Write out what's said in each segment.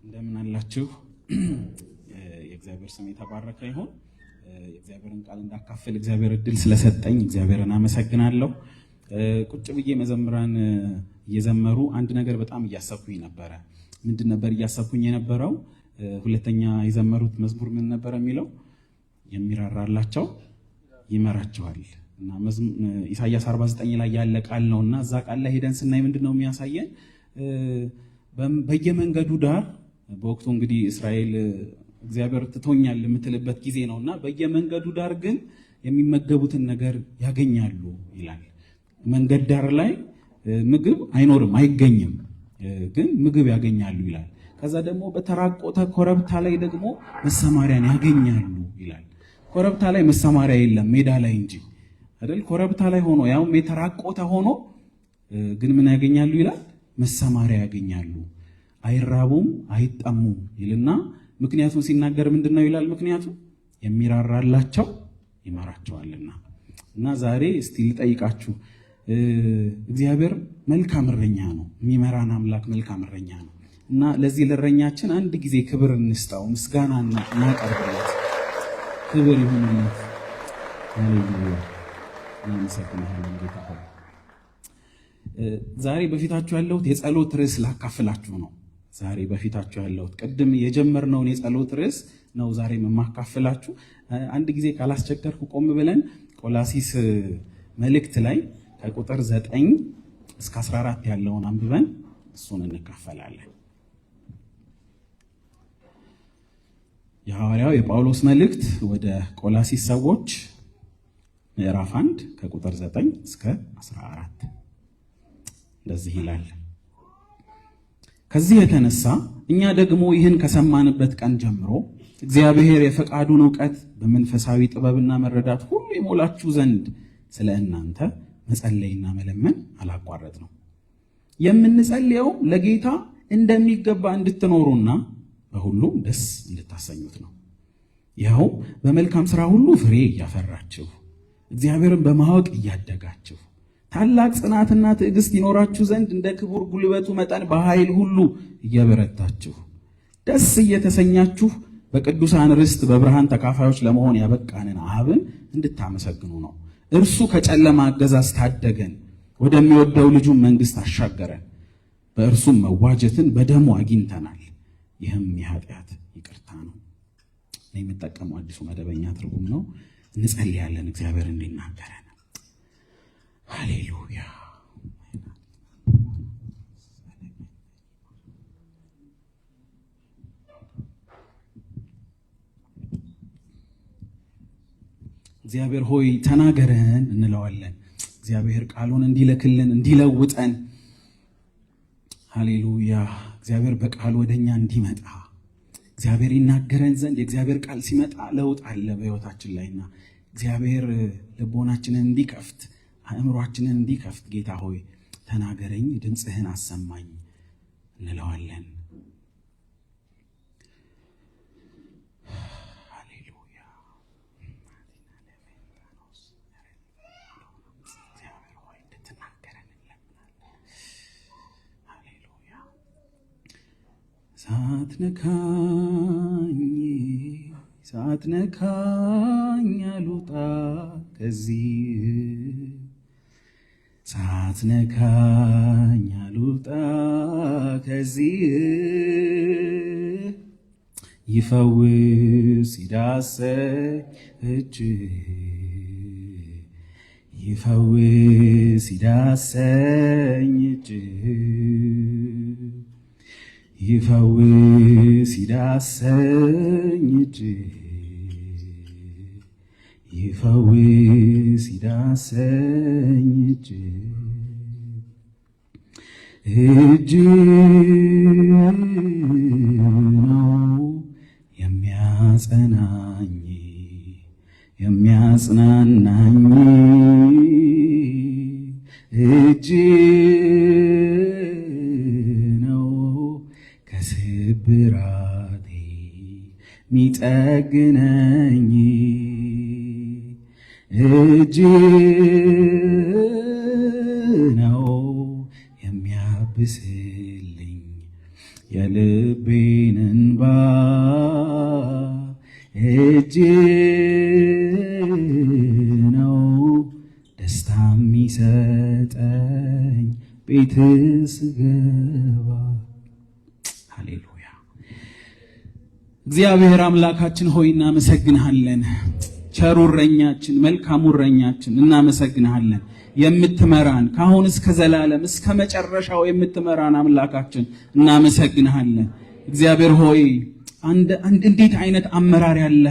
እንደምን አላችሁ? የእግዚአብሔር ስም የተባረከ ይሁን። የእግዚአብሔርን ቃል እንዳካፍል እግዚአብሔር እድል ስለሰጠኝ እግዚአብሔርን አመሰግናለሁ። ቁጭ ብዬ መዘምራን እየዘመሩ አንድ ነገር በጣም እያሰብኩኝ ነበረ። ምንድን ነበር እያሰብኩኝ የነበረው? ሁለተኛ የዘመሩት መዝሙር ምን ነበር የሚለው? የሚራራላቸው ይመራቸዋል። እና ኢሳይያስ 49 ላይ ያለ ቃል ነው። እና እዛ ቃል ላይ ሄደን ስናይ ምንድን ነው የሚያሳየን? በየመንገዱ ዳር፣ በወቅቱ እንግዲህ እስራኤል እግዚአብሔር ትቶኛል የምትልበት ጊዜ ነው፣ እና በየመንገዱ ዳር ግን የሚመገቡትን ነገር ያገኛሉ ይላል። መንገድ ዳር ላይ ምግብ አይኖርም፣ አይገኝም፣ ግን ምግብ ያገኛሉ ይላል። ከዛ ደግሞ በተራቆተ ኮረብታ ላይ ደግሞ መሰማሪያን ያገኛሉ ይላል። ኮረብታ ላይ መሰማሪያ የለም፣ ሜዳ ላይ እንጂ አይደል? ኮረብታ ላይ ሆኖ፣ ያውም የተራቆተ ሆኖ ግን ምን ያገኛሉ ይላል? መሰማሪያ ያገኛሉ። አይራቡም፣ አይጠሙም ይልና ምክንያቱን ሲናገር ምንድን ነው ይላል? ምክንያቱ የሚራራላቸው ይመራቸዋልና። እና ዛሬ እስቲ ልጠይቃችሁ፣ እግዚአብሔር መልካም እረኛ ነው። የሚመራን አምላክ መልካም እረኛ ነው። እና ለዚህ ለእረኛችን አንድ ጊዜ ክብር እንስጠው፣ ምስጋና እናቀርብለት። ክብር ይሁንለት። ሃሌሉያ። እናመሰግናለን ጌታ ሆይ። ዛሬ በፊታችሁ ያለሁት የጸሎት ርዕስ ላካፍላችሁ ነው። ዛሬ በፊታችሁ ያለሁት ቅድም የጀመርነውን የጸሎት ርዕስ ነው ዛሬ የማካፍላችሁ። አንድ ጊዜ ካላስቸገርኩ ቆም ብለን ቆላሲስ መልእክት ላይ ከቁጥር 9 እስከ 14 ያለውን አንብበን እሱን እንካፈላለን። የሐዋርያው የጳውሎስ መልእክት ወደ ቆላሲስ ሰዎች ምዕራፍ 1 ከቁጥር 9 እስከ 14 እንደዚህ ይላል። ከዚህ የተነሳ እኛ ደግሞ ይህን ከሰማንበት ቀን ጀምሮ እግዚአብሔር የፈቃዱን እውቀት በመንፈሳዊ ጥበብና መረዳት ሁሉ ይሞላችሁ ዘንድ ስለ እናንተ መጸለይና መለመን አላቋረጥንም። የምንጸልየው ለጌታ እንደሚገባ እንድትኖሩና በሁሉም ደስ እንድታሰኙት ነው። ይኸውም በመልካም ሥራ ሁሉ ፍሬ እያፈራችሁ፣ እግዚአብሔርን በማወቅ እያደጋችሁ፣ ታላቅ ጽናትና ትዕግስት ይኖራችሁ ዘንድ እንደ ክቡር ጉልበቱ መጠን በኃይል ሁሉ እየበረታችሁ፣ ደስ እየተሰኛችሁ በቅዱሳን ርስት በብርሃን ተካፋዮች ለመሆን ያበቃንን አብን እንድታመሰግኑ ነው። እርሱ ከጨለማ አገዛዝ ታደገን፣ ወደሚወደው ልጁ መንግሥት አሻገረን። በእርሱም መዋጀትን በደሙ አግኝተናል። ይህም የኃጢአት ይቅርታ ነው። እኔ የምጠቀመው አዲሱ መደበኛ ትርጉም ነው። እንጸልያለን እግዚአብሔር እንዲናገረን። ሃሌሉያ። እግዚአብሔር ሆይ ተናገረን እንለዋለን። እግዚአብሔር ቃሉን እንዲልክልን፣ እንዲለውጠን፣ ሃሌሉያ። እግዚአብሔር በቃሉ ወደኛ እንዲመጣ፣ እግዚአብሔር ይናገረን ዘንድ፣ የእግዚአብሔር ቃል ሲመጣ ለውጥ አለ በሕይወታችን ላይና እግዚአብሔር ልቦናችንን እንዲከፍት፣ አእምሯችንን እንዲከፍት ጌታ ሆይ ተናገረኝ፣ ድምፅህን አሰማኝ እንለዋለን። ሃሌሉያ። እግዚአብሔር ሆይ እንድትናገረን እንለምናለን። ሃሌሉያ። ሳትነካኝ፣ ሳትነካኝ አልውጣ ከዚህ፣ ሳትነካኝ አልውጣ ከዚህ፣ ይፈውስ ይዳሰኝ እጅህ፣ ይፈውስ ይዳሰኝ እጅህ፣ ይፈውስ ይዳሰኝ እጅህ፣ ይፈውስ ይዳሰኝ እጅህ። እጅህ ነው የሚያጸናኝ፣ የሚያጽናናኝ፣ እጅህ ነው ከስብራቴ ሚጠግነኝ፣ እጅህ ነው የሚያብስልኝ፣ የልቤን እንባ እጅ ነው ደስታ የሚሰጠኝ ቤት ስገባ። ሃሌሉያ። እግዚአብሔር አምላካችን ሆይ እናመሰግንሃለን። ቸሩ እረኛችን፣ መልካሙ እረኛችን እናመሰግንሃለን። የምትመራን ከአሁን እስከ ዘላለም እስከ መጨረሻው የምትመራን አምላካችን እናመሰግንሃለን። እግዚአብሔር ሆይ እንዴት አይነት አመራር ያለ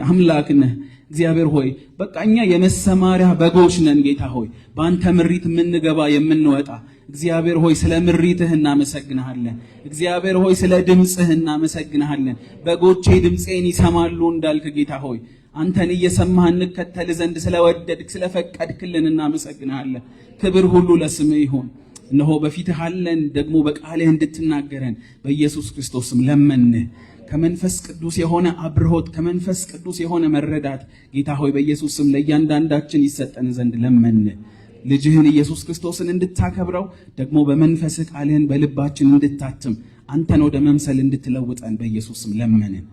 አምላክ ነህ። እግዚአብሔር ሆይ በቃ እኛ የመሰማሪያ በጎች ነን። ጌታ ሆይ በአንተ ምሪት የምንገባ የምንወጣ፣ እግዚአብሔር ሆይ ስለ ምሪትህ እናመሰግንሃለን። እግዚአብሔር ሆይ ስለ ድምፅህ እናመሰግንሃለን። በጎቼ ድምፄን ይሰማሉ እንዳልክ ጌታ ሆይ አንተን እየሰማህ እንከተል ዘንድ ስለወደድክ ስለፈቀድክልን እናመሰግንሃለን። ክብር ሁሉ ለስምህ ይሁን። እነሆ በፊትህ አለን፣ ደግሞ በቃልህ እንድትናገረን በኢየሱስ ክርስቶስም ለመንህ። ከመንፈስ ቅዱስ የሆነ አብርሆት፣ ከመንፈስ ቅዱስ የሆነ መረዳት ጌታ ሆይ በኢየሱስ ስም ለእያንዳንዳችን ይሰጠን ዘንድ ለመንህ። ልጅህን ኢየሱስ ክርስቶስን እንድታከብረው ደግሞ በመንፈስህ ቃልህን በልባችን እንድታትም አንተን ወደ መምሰል እንድትለውጠን በኢየሱስ ስም ለመንን።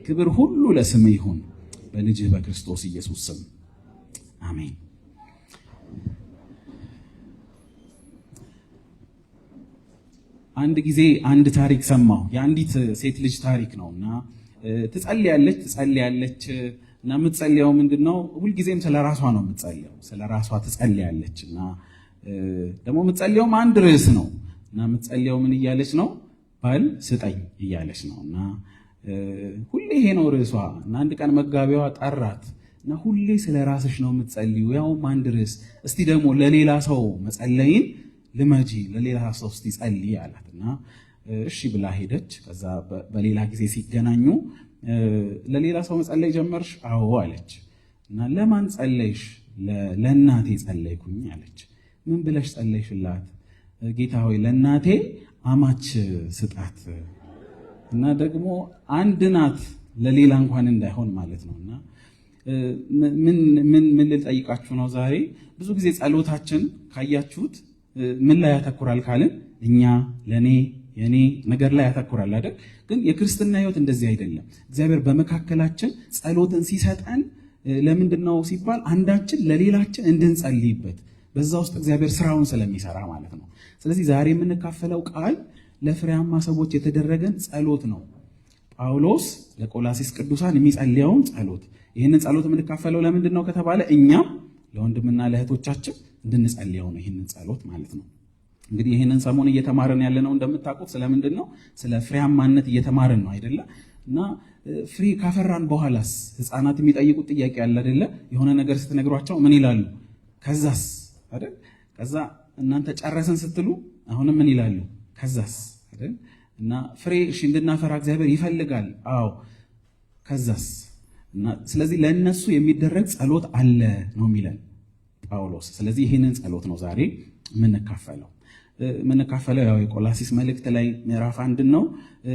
ክብር ሁሉ ለስምህ ይሁን በልጅህ በክርስቶስ ኢየሱስ ስም አሜን። አንድ ጊዜ አንድ ታሪክ ሰማሁ። የአንዲት ሴት ልጅ ታሪክ ነው እና ትጸልያለች ትጸልያለች እና የምትጸልየው ምንድን ነው? ሁልጊዜም ስለ ራሷ ነው የምትጸልየው። ስለ ራሷ ትጸልያለች እና ደግሞ የምትጸልየውም አንድ ርዕስ ነው እና የምትጸልየው ምን እያለች ነው? ባል ስጠኝ እያለች ነው እና ሁሌ ይሄ ነው ርዕሷ። እና አንድ ቀን መጋቢዋ ጠራት እና ሁሌ ስለ ራስሽ ነው የምትጸልዩ፣ ያውም አንድ ርዕስ፣ እስቲ ደግሞ ለሌላ ሰው መጸለይን ልመጂ፣ ለሌላ ሰው እስቲ ጸልይ አላት እና እሺ ብላ ሄደች። ከዛ በሌላ ጊዜ ሲገናኙ ለሌላ ሰው መጸለይ ጀመርሽ? አዎ አለች። እና ለማን ጸለይሽ? ለእናቴ ጸለይኩኝ አለች። ምን ብለሽ ጸለይሽላት? ጌታ ሆይ ለእናቴ አማች ስጣት እና ደግሞ አንድ ናት ለሌላ እንኳን እንዳይሆን ማለት ነው። እና ምን ምን ምን ልጠይቃችሁ ነው ዛሬ? ብዙ ጊዜ ጸሎታችን ካያችሁት ምን ላይ ያተኩራል ካልን እኛ፣ ለኔ፣ የኔ ነገር ላይ ያተኩራል አይደል? ግን የክርስትና ሕይወት እንደዚህ አይደለም። እግዚአብሔር በመካከላችን ጸሎትን ሲሰጠን ለምንድን ነው ሲባል አንዳችን ለሌላችን እንድንጸልይበት በዛ ውስጥ እግዚአብሔር ስራውን ስለሚሰራ ማለት ነው። ስለዚህ ዛሬ የምንካፈለው ቃል ለፍሬያማ ሰዎች የተደረገን ጸሎት ነው። ጳውሎስ ለቆላሲስ ቅዱሳን የሚጸልየውን ጸሎት። ይህንን ጸሎት የምንካፈለው ለምንድን ነው ከተባለ እኛም ለወንድምና ለእህቶቻችን እንድንጸልየው ነው፣ ይህንን ጸሎት ማለት ነው። እንግዲህ ይህንን ሰሞን እየተማርን ያለነው እንደምታውቁት ስለምንድን ነው? ስለ ፍሬያማነት እየተማርን ነው አይደለ? እና ፍሬ ካፈራን በኋላስ ህፃናት የሚጠይቁት ጥያቄ አለ አይደለ? የሆነ ነገር ስትነግሯቸው ምን ይላሉ? ከዛስ አይደል? ከዛ እናንተ ጨረስን ስትሉ አሁንም ምን ይላሉ? ከዛስ አይደል? እና ፍሬ እሺ እንድናፈራ እግዚአብሔር ይፈልጋል። አዎ ከዛስ? እና ስለዚህ ለእነሱ የሚደረግ ጸሎት አለ ነው የሚለን ጳውሎስ። ስለዚህ ይህንን ጸሎት ነው ዛሬ የምንካፈለው ያው የቆላሲስ መልእክት ላይ ምዕራፍ 1 ነው።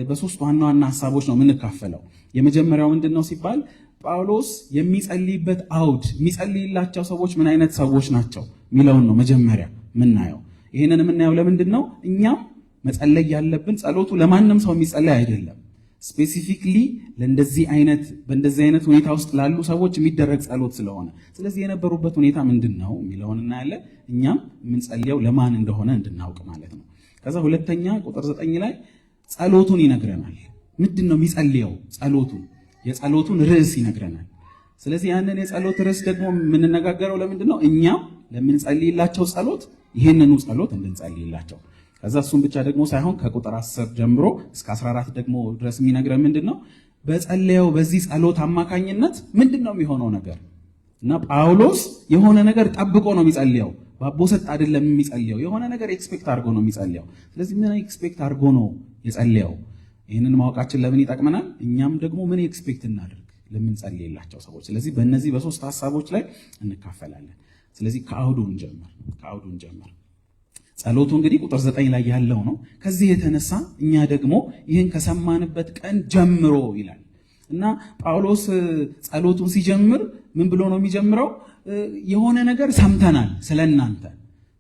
በሶስት ዋና ዋና ሀሳቦች ነው የምንካፈለው። የመጀመሪያው ምንድን ነው ሲባል ጳውሎስ የሚጸልይበት አውድ፣ የሚጸልይላቸው ሰዎች ምን አይነት ሰዎች ናቸው የሚለውን ነው መጀመሪያ የምናየው። ይህንን የምናየው ለምንድን ነው? እኛም መጸለይ ያለብን ጸሎቱ ለማንም ሰው የሚጸለይ አይደለም። Specifically ለእንደዚህ አይነት በእንደዚህ አይነት ሁኔታ ውስጥ ላሉ ሰዎች የሚደረግ ጸሎት ስለሆነ፣ ስለዚህ የነበሩበት ሁኔታ ምንድን ነው የሚለውን እናያለን። እኛም የምንጸልየው ለማን እንደሆነ እንድናውቅ ማለት ነው። ከዛ ሁለተኛ ቁጥር 9 ላይ ጸሎቱን ይነግረናል። ምንድን ነው የሚጸልየው? ጸሎቱን የጸሎቱን ርዕስ ይነግረናል። ስለዚህ ያንን የጸሎት ርዕስ ደግሞ የምንነጋገረው ለምንድን ነው? እኛም ለምንጸልይላቸው ጸሎት ይህንኑ ጸሎት እንድንጸልይላቸው። ከዛ እሱን ብቻ ደግሞ ሳይሆን ከቁጥር 10 ጀምሮ እስከ 14 ደግሞ ድረስ የሚነግረን ምንድን ነው? በጸለየው በዚህ ጸሎት አማካኝነት ምንድን ነው የሚሆነው ነገር። እና ጳውሎስ የሆነ ነገር ጠብቆ ነው የሚጸልየው። ባቦ ሰጥ አይደለም የሚጸልየው። የሆነ ነገር expect አድርጎ ነው የሚጸልየው። ስለዚህ ምን expect አድርጎ ነው የጸለየው? ይህንን ማወቃችን ለምን ይጠቅመናል? እኛም ደግሞ ምን expect እናድርግ ለምንጸልይላቸው ሰዎች። ስለዚህ በእነዚህ በሶስት ሀሳቦች ላይ እንካፈላለን። ስለዚህ ከአውዱ እንጀምር ከአውዱ እንጀምር። ጸሎቱ እንግዲህ ቁጥር 9 ላይ ያለው ነው። ከዚህ የተነሳ እኛ ደግሞ ይህን ከሰማንበት ቀን ጀምሮ ይላል። እና ጳውሎስ ጸሎቱን ሲጀምር ምን ብሎ ነው የሚጀምረው? የሆነ ነገር ሰምተናል ስለናንተ።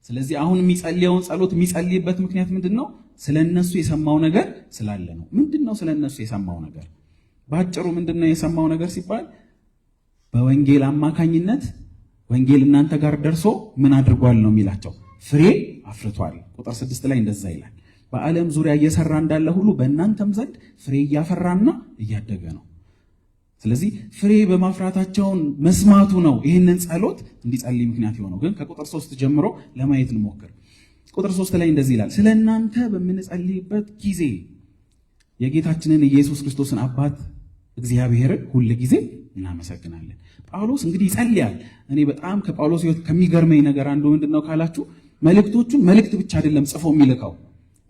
ስለዚህ አሁን የሚጸልየውን ጸሎት የሚጸልይበት ምክንያት ምንድን ነው? ስለ እነሱ የሰማው ነገር ስላለ ነው። ምንድን ነው ስለ እነሱ የሰማው ነገር? በአጭሩ ምንድን ነው የሰማው ነገር ሲባል በወንጌል አማካኝነት ወንጌል እናንተ ጋር ደርሶ ምን አድርጓል ነው የሚላቸው? ፍሬ አፍርቷል። ቁጥር 6 ላይ እንደዛ ይላል። በዓለም ዙሪያ እየሰራ እንዳለ ሁሉ በእናንተም ዘንድ ፍሬ እያፈራና እያደገ ነው። ስለዚህ ፍሬ በማፍራታቸውን መስማቱ ነው ይህንን ጸሎት እንዲጸልይ ምክንያት የሆነው። ግን ከቁጥር 3 ጀምሮ ለማየት እንሞክር። ቁጥር 3 ላይ እንደዚህ ይላል፣ ስለ እናንተ በምንጸልይበት ጊዜ የጌታችንን ኢየሱስ ክርስቶስን አባት እግዚአብሔርን ሁል ጊዜ እናመሰግናለን። ጳውሎስ እንግዲህ ይጸልያል። እኔ በጣም ከጳውሎስ ሕይወት ከሚገርመኝ ነገር አንዱ ምንድን ነው ካላችሁ መልእክቶቹን መልእክት ብቻ አይደለም ጽፎ የሚልከው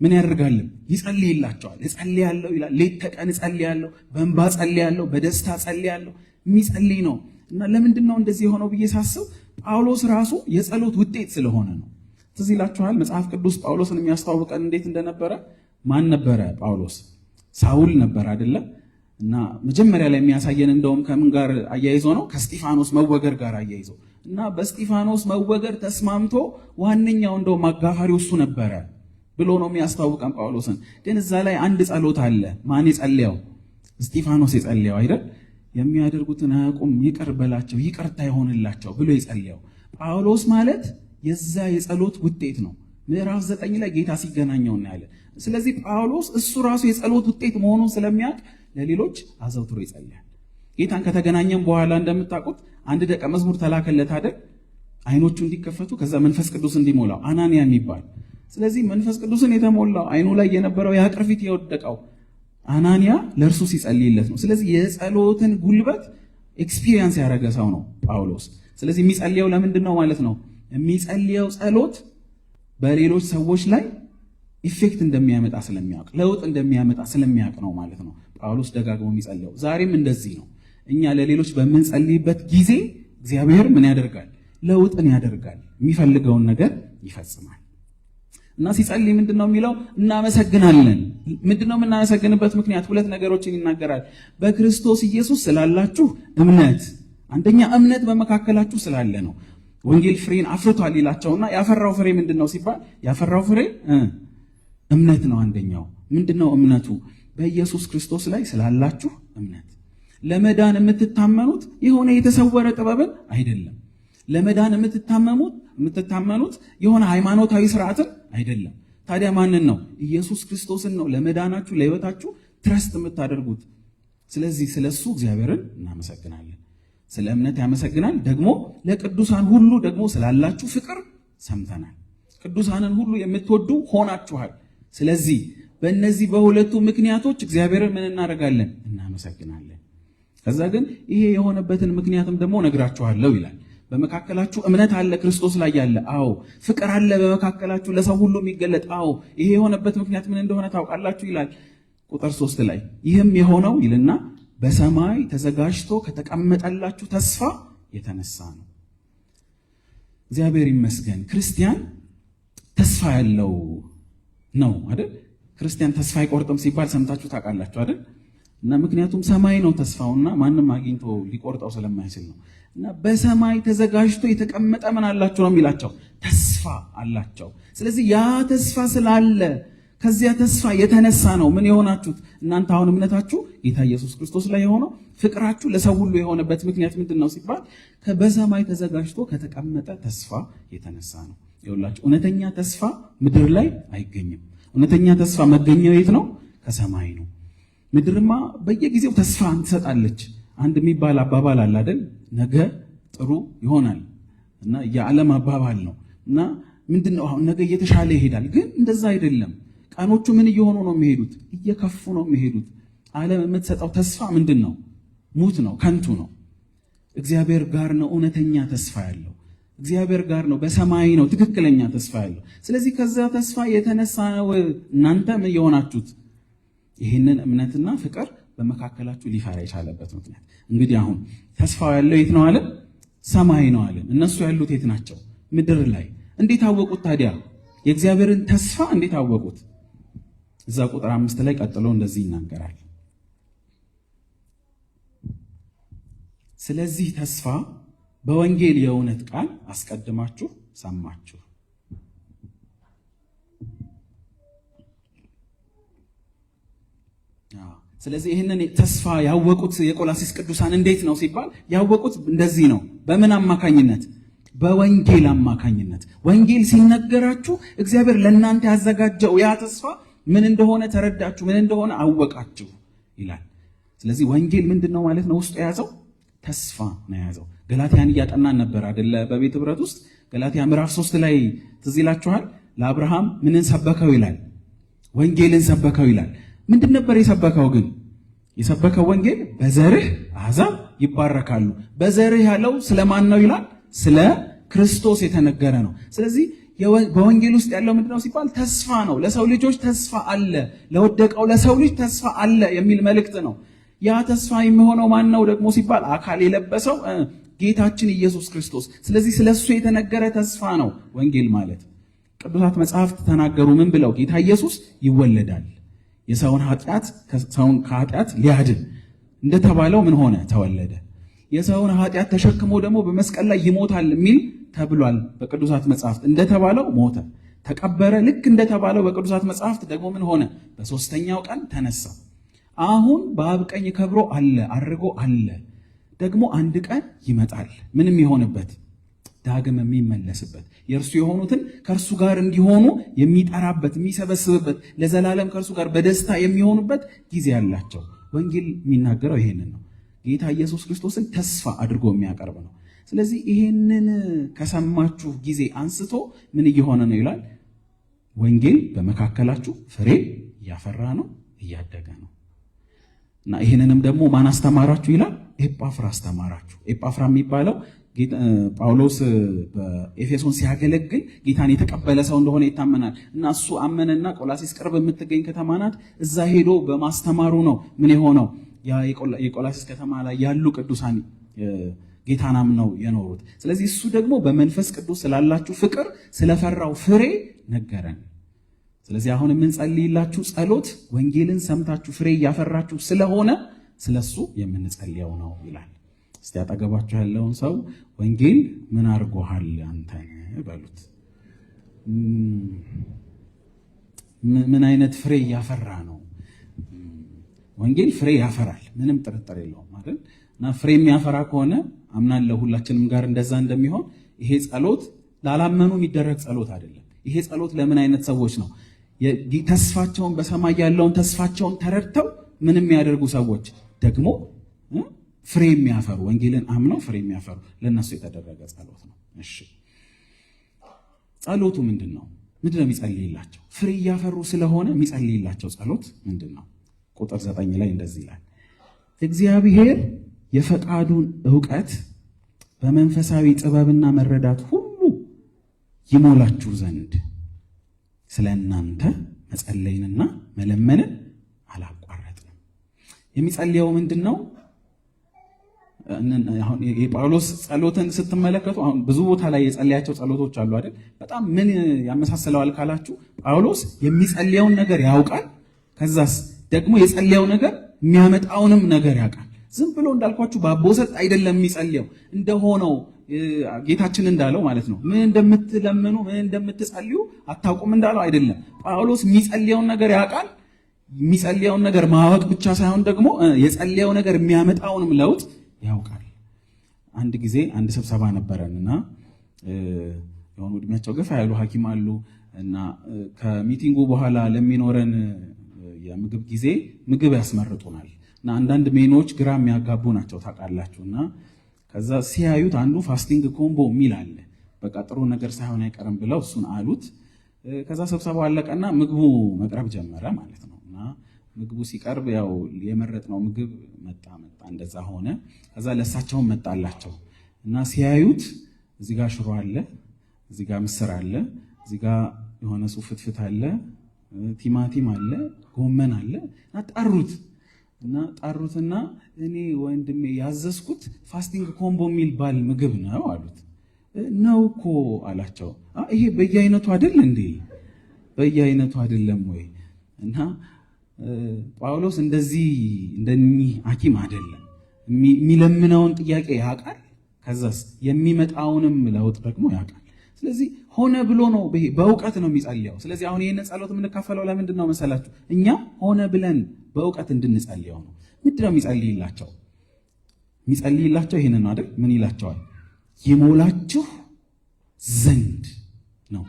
ምን ያደርጋልም? ይጸልይላቸዋል። እጸልያለሁ ይላል። ሌት ተቀን እጸልያለሁ፣ በእንባ እጸልያለሁ፣ በደስታ እጸልያለሁ። የሚጸልይ ነው እና ለምንድን ነው እንደዚህ የሆነው ብዬ ሳስብ ጳውሎስ ራሱ የጸሎት ውጤት ስለሆነ ነው። ትዝ ይላችኋል መጽሐፍ ቅዱስ ጳውሎስን የሚያስተዋውቀን እንዴት እንደነበረ። ማን ነበረ ጳውሎስ? ሳውል ነበር አይደለም? እና መጀመሪያ ላይ የሚያሳየን እንደውም ከምን ጋር አያይዞ ነው? ከእስጢፋኖስ መወገር ጋር አያይዞ እና በእስጢፋኖስ መወገር ተስማምቶ ዋነኛው እንደውም አጋፋሪው እሱ ነበረ ብሎ ነው የሚያስታውቀን ጳውሎስን። ግን እዛ ላይ አንድ ጸሎት አለ። ማን የጸለየው? እስጢፋኖስ የጸለየው አይደል? የሚያደርጉትን አያውቁም ይቅር በላቸው ይቅርታ ይሆንላቸው ብሎ የጸለየው ጳውሎስ ማለት የዛ የጸሎት ውጤት ነው። ምዕራፍ 9 ላይ ጌታ ሲገናኘው እናያለን። ስለዚህ ጳውሎስ እሱ ራሱ የጸሎት ውጤት መሆኑን ስለሚያውቅ ለሌሎች አዘውትሮ ይጸልያል። ጌታን ከተገናኘም በኋላ እንደምታውቁት አንድ ደቀ መዝሙር ተላከለት አይደል? አይኖቹ እንዲከፈቱ ከዛ መንፈስ ቅዱስ እንዲሞላው አናንያ የሚባል። ስለዚህ መንፈስ ቅዱስን የተሞላው አይኑ ላይ የነበረው ያ ቅርፊት የወደቀው አናንያ ለእርሱ ሲጸልይለት ነው። ስለዚህ የጸሎትን ጉልበት experience ያደረገ ሰው ነው ጳውሎስ። ስለዚህ የሚጸልየው ለምንድን ነው ማለት ነው? የሚጸልየው ጸሎት በሌሎች ሰዎች ላይ effect እንደሚያመጣ ስለሚያውቅ፣ ለውጥ እንደሚያመጣ ስለሚያውቅ ነው ማለት ነው ጳውሎስ ደጋግሞ የሚጸልየው። ዛሬም እንደዚህ ነው። እኛ ለሌሎች በምንጸልይበት ጊዜ እግዚአብሔር ምን ያደርጋል? ለውጥን ያደርጋል። የሚፈልገውን ነገር ይፈጽማል። እና ሲጸልይ ምንድን ነው የሚለው? እናመሰግናለን። ምንድን ነው የምናመሰግንበት ምክንያት? ሁለት ነገሮችን ይናገራል። በክርስቶስ ኢየሱስ ስላላችሁ እምነት፣ አንደኛ እምነት በመካከላችሁ ስላለ ነው። ወንጌል ፍሬን አፍርቷል ይላቸውና ያፈራው ፍሬ ምንድን ነው ሲባል ያፈራው ፍሬ እምነት ነው። አንደኛው ምንድን ነው እምነቱ? በኢየሱስ ክርስቶስ ላይ ስላላችሁ እምነት። ለመዳን የምትታመኑት የሆነ የተሰወረ ጥበብን አይደለም። ለመዳን የምትታመኑት የሆነ ሃይማኖታዊ ስርዓትን አይደለም። ታዲያ ማንን ነው? ኢየሱስ ክርስቶስን ነው ለመዳናችሁ ለሕይወታችሁ ትረስት የምታደርጉት። ስለዚህ ስለሱ እግዚአብሔርን እናመሰግናለን። ስለ እምነት ያመሰግናል። ደግሞ ለቅዱሳን ሁሉ ደግሞ ስላላችሁ ፍቅር ሰምተናል። ቅዱሳንን ሁሉ የምትወዱ ሆናችኋል። ስለዚህ በእነዚህ በሁለቱ ምክንያቶች እግዚአብሔርን ምን እናደርጋለን? እናመሰግናለን። ከዛ ግን ይሄ የሆነበትን ምክንያትም ደግሞ ነግራችኋለሁ ይላል። በመካከላችሁ እምነት አለ፣ ክርስቶስ ላይ ያለ። አዎ። ፍቅር አለ በመካከላችሁ ለሰው ሁሉ የሚገለጥ። አዎ። ይሄ የሆነበት ምክንያት ምን እንደሆነ ታውቃላችሁ ይላል ቁጥር 3 ላይ። ይህም የሆነው ይልና በሰማይ ተዘጋጅቶ ከተቀመጠላችሁ ተስፋ የተነሳ ነው። እግዚአብሔር ይመስገን። ክርስቲያን ተስፋ ያለው ነው አይደል? ክርስቲያን ተስፋ አይቆርጥም ሲባል ሰምታችሁ ታውቃላችሁ አይደል? እና ምክንያቱም ሰማይ ነው ተስፋውና ማንም አግኝቶ ሊቆርጠው ስለማይችል ነው። እና በሰማይ ተዘጋጅቶ የተቀመጠ ምን አላቸው ነው የሚላቸው? ተስፋ አላቸው። ስለዚህ ያ ተስፋ ስላለ ከዚያ ተስፋ የተነሳ ነው ምን የሆናችሁት እናንተ አሁን እምነታችሁ ጌታ ኢየሱስ ክርስቶስ ላይ የሆነው ፍቅራችሁ ለሰው ሁሉ የሆነበት ምክንያት ምንድን ነው ሲባል በሰማይ ተዘጋጅቶ ከተቀመጠ ተስፋ የተነሳ ነው። ይኸውላችሁ እውነተኛ ተስፋ ምድር ላይ አይገኝም። እውነተኛ ተስፋ መገኘው የት ነው? ከሰማይ ነው። ምድርማ በየጊዜው ተስፋ ትሰጣለች። አንድ የሚባል አባባል አለ አይደል? ነገ ጥሩ ይሆናል እና የዓለም አባባል ነው። እና ምንድነው አሁን ነገ እየተሻለ ይሄዳል። ግን እንደዛ አይደለም። ቀኖቹ ምን እየሆኑ ነው የሚሄዱት? እየከፉ ነው የሚሄዱት። ዓለም የምትሰጠው ተስፋ ምንድን ነው? ሙት ነው፣ ከንቱ ነው። እግዚአብሔር ጋር ነው እውነተኛ ተስፋ ያለው። እግዚአብሔር ጋር ነው፣ በሰማይ ነው ትክክለኛ ተስፋ ያለው። ስለዚህ ከዛ ተስፋ የተነሳ ነው እናንተ ምን የሆናችሁት ይህንን እምነትና ፍቅር በመካከላችሁ ሊፈራ የቻለበት ምክንያት። እንግዲህ አሁን ተስፋው ያለው የት ነው አለ? ሰማይ ነው አለ። እነሱ ያሉት የት ናቸው? ምድር ላይ። እንዴት አወቁት ታዲያ? የእግዚአብሔርን ተስፋ እንዴት አወቁት? እዛ ቁጥር 5 ላይ ቀጥሎ እንደዚህ ይናገራል። ስለዚህ ተስፋ በወንጌል የእውነት ቃል አስቀድማችሁ ሰማችሁ። ስለዚህ ይህንን ተስፋ ያወቁት የቆላሲስ ቅዱሳን እንዴት ነው ሲባል ያወቁት እንደዚህ ነው። በምን አማካኝነት? በወንጌል አማካኝነት። ወንጌል ሲነገራችሁ እግዚአብሔር ለእናንተ ያዘጋጀው ያ ተስፋ ምን እንደሆነ ተረዳችሁ፣ ምን እንደሆነ አወቃችሁ ይላል። ስለዚህ ወንጌል ምንድን ነው ማለት ነው? ውስጡ የያዘው ተስፋ ነው የያዘው። ገላትያን እያጠናን ነበር አደለ? በቤት ኅብረት ውስጥ ገላትያ ምዕራፍ 3 ላይ ትዝ ይላችኋል። ለአብርሃም ምንን ሰበከው ይላል? ወንጌልን ሰበከው ይላል። ምንድን ነበር የሰበከው ግን? የሰበከው ወንጌል በዘርህ አሕዛብ ይባረካሉ። በዘርህ ያለው ስለማን ነው ይላል? ስለ ክርስቶስ የተነገረ ነው። ስለዚህ በወንጌል ውስጥ ያለው ምንድነው ሲባል ተስፋ ነው። ለሰው ልጆች ተስፋ አለ፣ ለወደቀው ለሰው ልጅ ተስፋ አለ የሚል መልእክት ነው። ያ ተስፋ የሚሆነው ማን ነው ደግሞ ሲባል አካል የለበሰው ጌታችን ኢየሱስ ክርስቶስ። ስለዚህ ስለ እሱ የተነገረ ተስፋ ነው ወንጌል ማለት። ቅዱሳት መጽሐፍት ተናገሩ ምን ብለው? ጌታ ኢየሱስ ይወለዳል የሰውን ኃጢአት ሰውን ከኃጢአት ሊያድን እንደተባለው ምን ሆነ? ተወለደ። የሰውን ኃጢአት ተሸክሞ ደግሞ በመስቀል ላይ ይሞታል የሚል ተብሏል በቅዱሳት መጽሐፍት። እንደተባለው ሞተ፣ ተቀበረ። ልክ እንደተባለው በቅዱሳት መጽሐፍት ደግሞ ምን ሆነ? በሶስተኛው ቀን ተነሳ። አሁን በአብ ቀኝ ከብሮ አለ፣ አድርጎ አለ። ደግሞ አንድ ቀን ይመጣል። ምንም የሆነበት ዳግም የሚመለስበት የእርሱ የሆኑትን ከእርሱ ጋር እንዲሆኑ የሚጠራበት የሚሰበስብበት ለዘላለም ከእርሱ ጋር በደስታ የሚሆኑበት ጊዜ አላቸው። ወንጌል የሚናገረው ይሄንን ነው። ጌታ ኢየሱስ ክርስቶስን ተስፋ አድርጎ የሚያቀርብ ነው። ስለዚህ ይሄንን ከሰማችሁ ጊዜ አንስቶ ምን እየሆነ ነው ይላል? ወንጌል በመካከላችሁ ፍሬ እያፈራ ነው፣ እያደገ ነው። እና ይሄንንም ደግሞ ማን አስተማራችሁ ይላል? ኤጳፍራ አስተማራችሁ። ኤጳፍራ የሚባለው ጳውሎስ በኤፌሶን ሲያገለግል ጌታን የተቀበለ ሰው እንደሆነ ይታመናል። እና እሱ አመነና ቆላሲስ ቅርብ የምትገኝ ከተማ ናት። እዛ ሄዶ በማስተማሩ ነው ምን የሆነው ያ የቆላሲስ ከተማ ላይ ያሉ ቅዱሳን ጌታን አምነው የኖሩት። ስለዚህ እሱ ደግሞ በመንፈስ ቅዱስ ስላላችሁ ፍቅር ስለፈራው ፍሬ ነገረን። ስለዚህ አሁን የምንጸልይላችሁ ጸሎት ወንጌልን ሰምታችሁ ፍሬ እያፈራችሁ ስለሆነ ስለሱ የምንጸልየው ነው ይላል። እስቲ አጠገባችሁ ያለውን ሰው ወንጌል ምን አድርጎሃል አንተን በሉት። ምን አይነት ፍሬ እያፈራ ነው? ወንጌል ፍሬ ያፈራል፣ ምንም ጥርጥር የለውም አይደል? እና ፍሬ የሚያፈራ ከሆነ አምናለሁ ሁላችንም ጋር እንደዛ እንደሚሆን። ይሄ ጸሎት ላላመኑ የሚደረግ ጸሎት አይደለም። ይሄ ጸሎት ለምን አይነት ሰዎች ነው? ተስፋቸውን በሰማይ ያለውን ተስፋቸውን ተረድተው ምን የሚያደርጉ ሰዎች ደግሞ ፍሬ የሚያፈሩ፣ ወንጌልን አምነው ፍሬ የሚያፈሩ ለእነሱ የተደረገ ጸሎት ነው። እሺ ጸሎቱ ምንድን ነው? ምንድን ነው የሚጸልይላቸው? ፍሬ እያፈሩ ስለሆነ የሚጸልይላቸው ጸሎት ምንድን ነው? ቁጥር 9 ላይ እንደዚህ ይላል፣ እግዚአብሔር የፈቃዱን እውቀት በመንፈሳዊ ጥበብና መረዳት ሁሉ ይሞላችሁ ዘንድ ስለ እናንተ መጸለይንና መለመንን አላቋረጥንም። የሚጸልየው ምንድን ነው? አሁን የጳውሎስ ጸሎትን ስትመለከቱ አሁን ብዙ ቦታ ላይ የጸለያቸው ጸሎቶች አሉ አይደል? በጣም ምን ያመሳስለዋል ካላችሁ ጳውሎስ የሚጸልየውን ነገር ያውቃል። ከዛስ ደግሞ የጸለየው ነገር የሚያመጣውንም ነገር ያውቃል። ዝም ብሎ እንዳልኳችሁ ባቦ ሰጥ አይደለም የሚጸልየው፣ እንደሆነው ጌታችን እንዳለው ማለት ነው። ምን እንደምትለምኑ ምን እንደምትጸልዩ አታውቁም እንዳለው አይደለም። ጳውሎስ የሚጸልየውን ነገር ያውቃል። የሚጸልየውን ነገር ማወቅ ብቻ ሳይሆን ደግሞ የጸለየው ነገር የሚያመጣውንም ለውጥ ያውቃል። አንድ ጊዜ አንድ ስብሰባ ነበረን እና የሆኑ እድሜያቸው ገፋ ያሉ ሐኪም አሉ እና ከ meeting ኡ በኋላ ለሚኖረን የምግብ ጊዜ ምግብ ያስመርጡናል እና አንዳንድ ሜኖች ግራ የሚያጋቡ ናቸው ታውቃላችሁ። እና ከዛ ሲያዩት አንዱ fasting combo የሚል አለ። በቃ ጥሩ ነገር ሳይሆን አይቀርም ብለው እሱን አሉት። ከዛ ስብሰባው አለቀና ምግቡ መቅረብ ጀመረ ማለት ነው። እና ምግቡ ሲቀርብ ያው የመረጥነው ምግብ መጣ እንደዛ ሆነ። ከዛ ለእሳቸውም መጣላቸው እና ሲያዩት እዚህ ጋር ሽሮ አለ፣ እዚህ ጋር ምስር አለ፣ እዚህ ጋር የሆነ ሱፍ ፍትፍት አለ፣ ቲማቲም አለ፣ ጎመን አለ እና ጠሩት እና ጠሩትና እኔ ወንድሜ ያዘዝኩት fasting combo የሚባል ምግብ ነው አሉት። ነው እኮ አላቸው። ይሄ በየአይነቱ አይደል እንዴ? በየአይነቱ አይደለም ወይ? እና ጳውሎስ እንደዚህ እንደኚህ ሐኪም አይደለም። የሚለምነውን ጥያቄ ያውቃል። ከዛስ የሚመጣውንም ለውጥ ደግሞ ያውቃል። ስለዚህ ሆነ ብሎ ነው በእውቀት ነው የሚጸልየው። ስለዚህ አሁን ይህንን ጸሎት የምንካፈለው ለምንድን ነው መሰላችሁ? እኛ ሆነ ብለን በእውቀት እንድንጸልየው ነው። ምንድን ነው የሚጸልይላቸው? የሚጸልይላቸው ይህንን ነው አይደል? ምን ይላቸዋል? ይሞላችሁ ዘንድ ነው።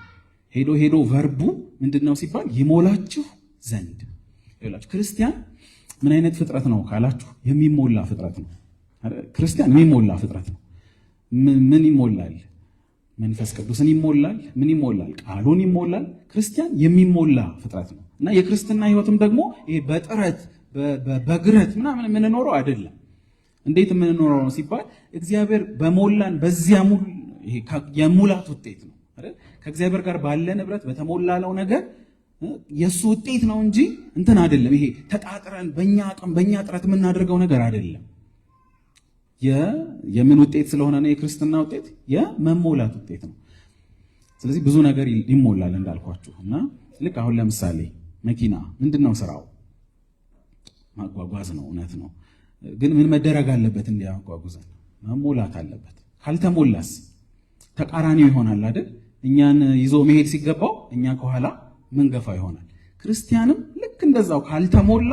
ሄዶ ሄዶ verb ኡ ምንድን ነው ሲባል ይሞላችሁ ዘንድ። ይላችሁ ክርስቲያን ምን አይነት ፍጥረት ነው ካላችሁ የሚሞላ ፍጥረት ነው። ክርስቲያን የሚሞላ ፍጥረት ነው። ምን ይሞላል? መንፈስ ቅዱስን ይሞላል። ምን ይሞላል? ቃሉን ይሞላል። ክርስቲያን የሚሞላ ፍጥረት ነው እና የክርስትና ሕይወትም ደግሞ ይሄ በጥረት በግረት ምናምን የምንኖረው አይደለም። እንዴት የምንኖረው ነው ሲባል እግዚአብሔር በሞላን በዚያ የሙላት ውጤት ነው አይደል? ከእግዚአብሔር ጋር ባለ ንብረት በተሞላለው ነገር የእሱ ውጤት ነው እንጂ እንትን አይደለም። ይሄ ተጣጥረን በእኛ አቅም በእኛ ጥረት የምናደርገው ነገር አይደለም። የምን ውጤት ስለሆነ ነው? የክርስትና ውጤት የመሞላት ውጤት ነው። ስለዚህ ብዙ ነገር ይሞላል እንዳልኳችሁ እና ልክ አሁን ለምሳሌ መኪና ምንድን ነው ስራው? ማጓጓዝ ነው። እውነት ነው። ግን ምን መደረግ አለበት? እንዲያጓጉዘን መሞላት አለበት። ካልተሞላስ ተቃራኒው ይሆናል አይደል? እኛን ይዞ መሄድ ሲገባው እኛ ከኋላ ምንገፋ ይሆናል። ክርስቲያንም ልክ እንደዛው ካልተሞላ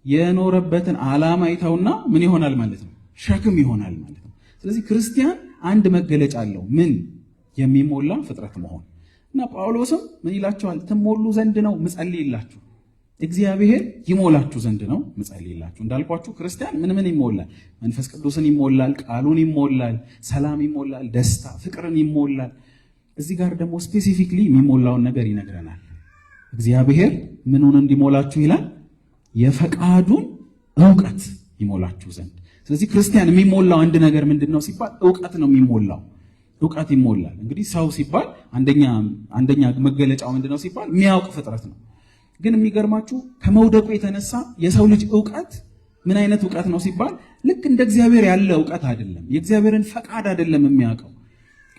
የኖረበትን ዓላማ ይተውና ምን ይሆናል ማለት ነው? ሸክም ይሆናል ማለት ነው። ስለዚህ ክርስቲያን አንድ መገለጫ አለው። ምን? የሚሞላ ፍጥረት መሆን። እና ጳውሎስም ምን ይላቸዋል? ትሞሉ ዘንድ ነው ምጸልይላችሁ፣ እግዚአብሔር ይሞላችሁ ዘንድ ነው ምጸልይላችሁ። እንዳልኳችሁ ክርስቲያን ምን ምን ይሞላል? መንፈስ ቅዱስን ይሞላል፣ ቃሉን ይሞላል፣ ሰላም ይሞላል፣ ደስታ ፍቅርን ይሞላል። እዚህ ጋር ደግሞ specifically የሚሞላውን ነገር ይነግረናል። እግዚአብሔር ምኑን እንዲሞላችሁ ይላል? የፈቃዱን እውቀት ይሞላችሁ ዘንድ። ስለዚህ ክርስቲያን የሚሞላው አንድ ነገር ምንድን ነው ሲባል እውቀት ነው የሚሞላው። እውቀት ይሞላል። እንግዲህ ሰው ሲባል አንደኛ መገለጫው ምንድን ነው ሲባል የሚያውቅ ፍጥረት ነው። ግን የሚገርማችሁ ከመውደቁ የተነሳ የሰው ልጅ እውቀት ምን አይነት እውቀት ነው ሲባል ልክ እንደ እግዚአብሔር ያለ እውቀት አይደለም። የእግዚአብሔርን ፈቃድ አይደለም የሚያውቀው።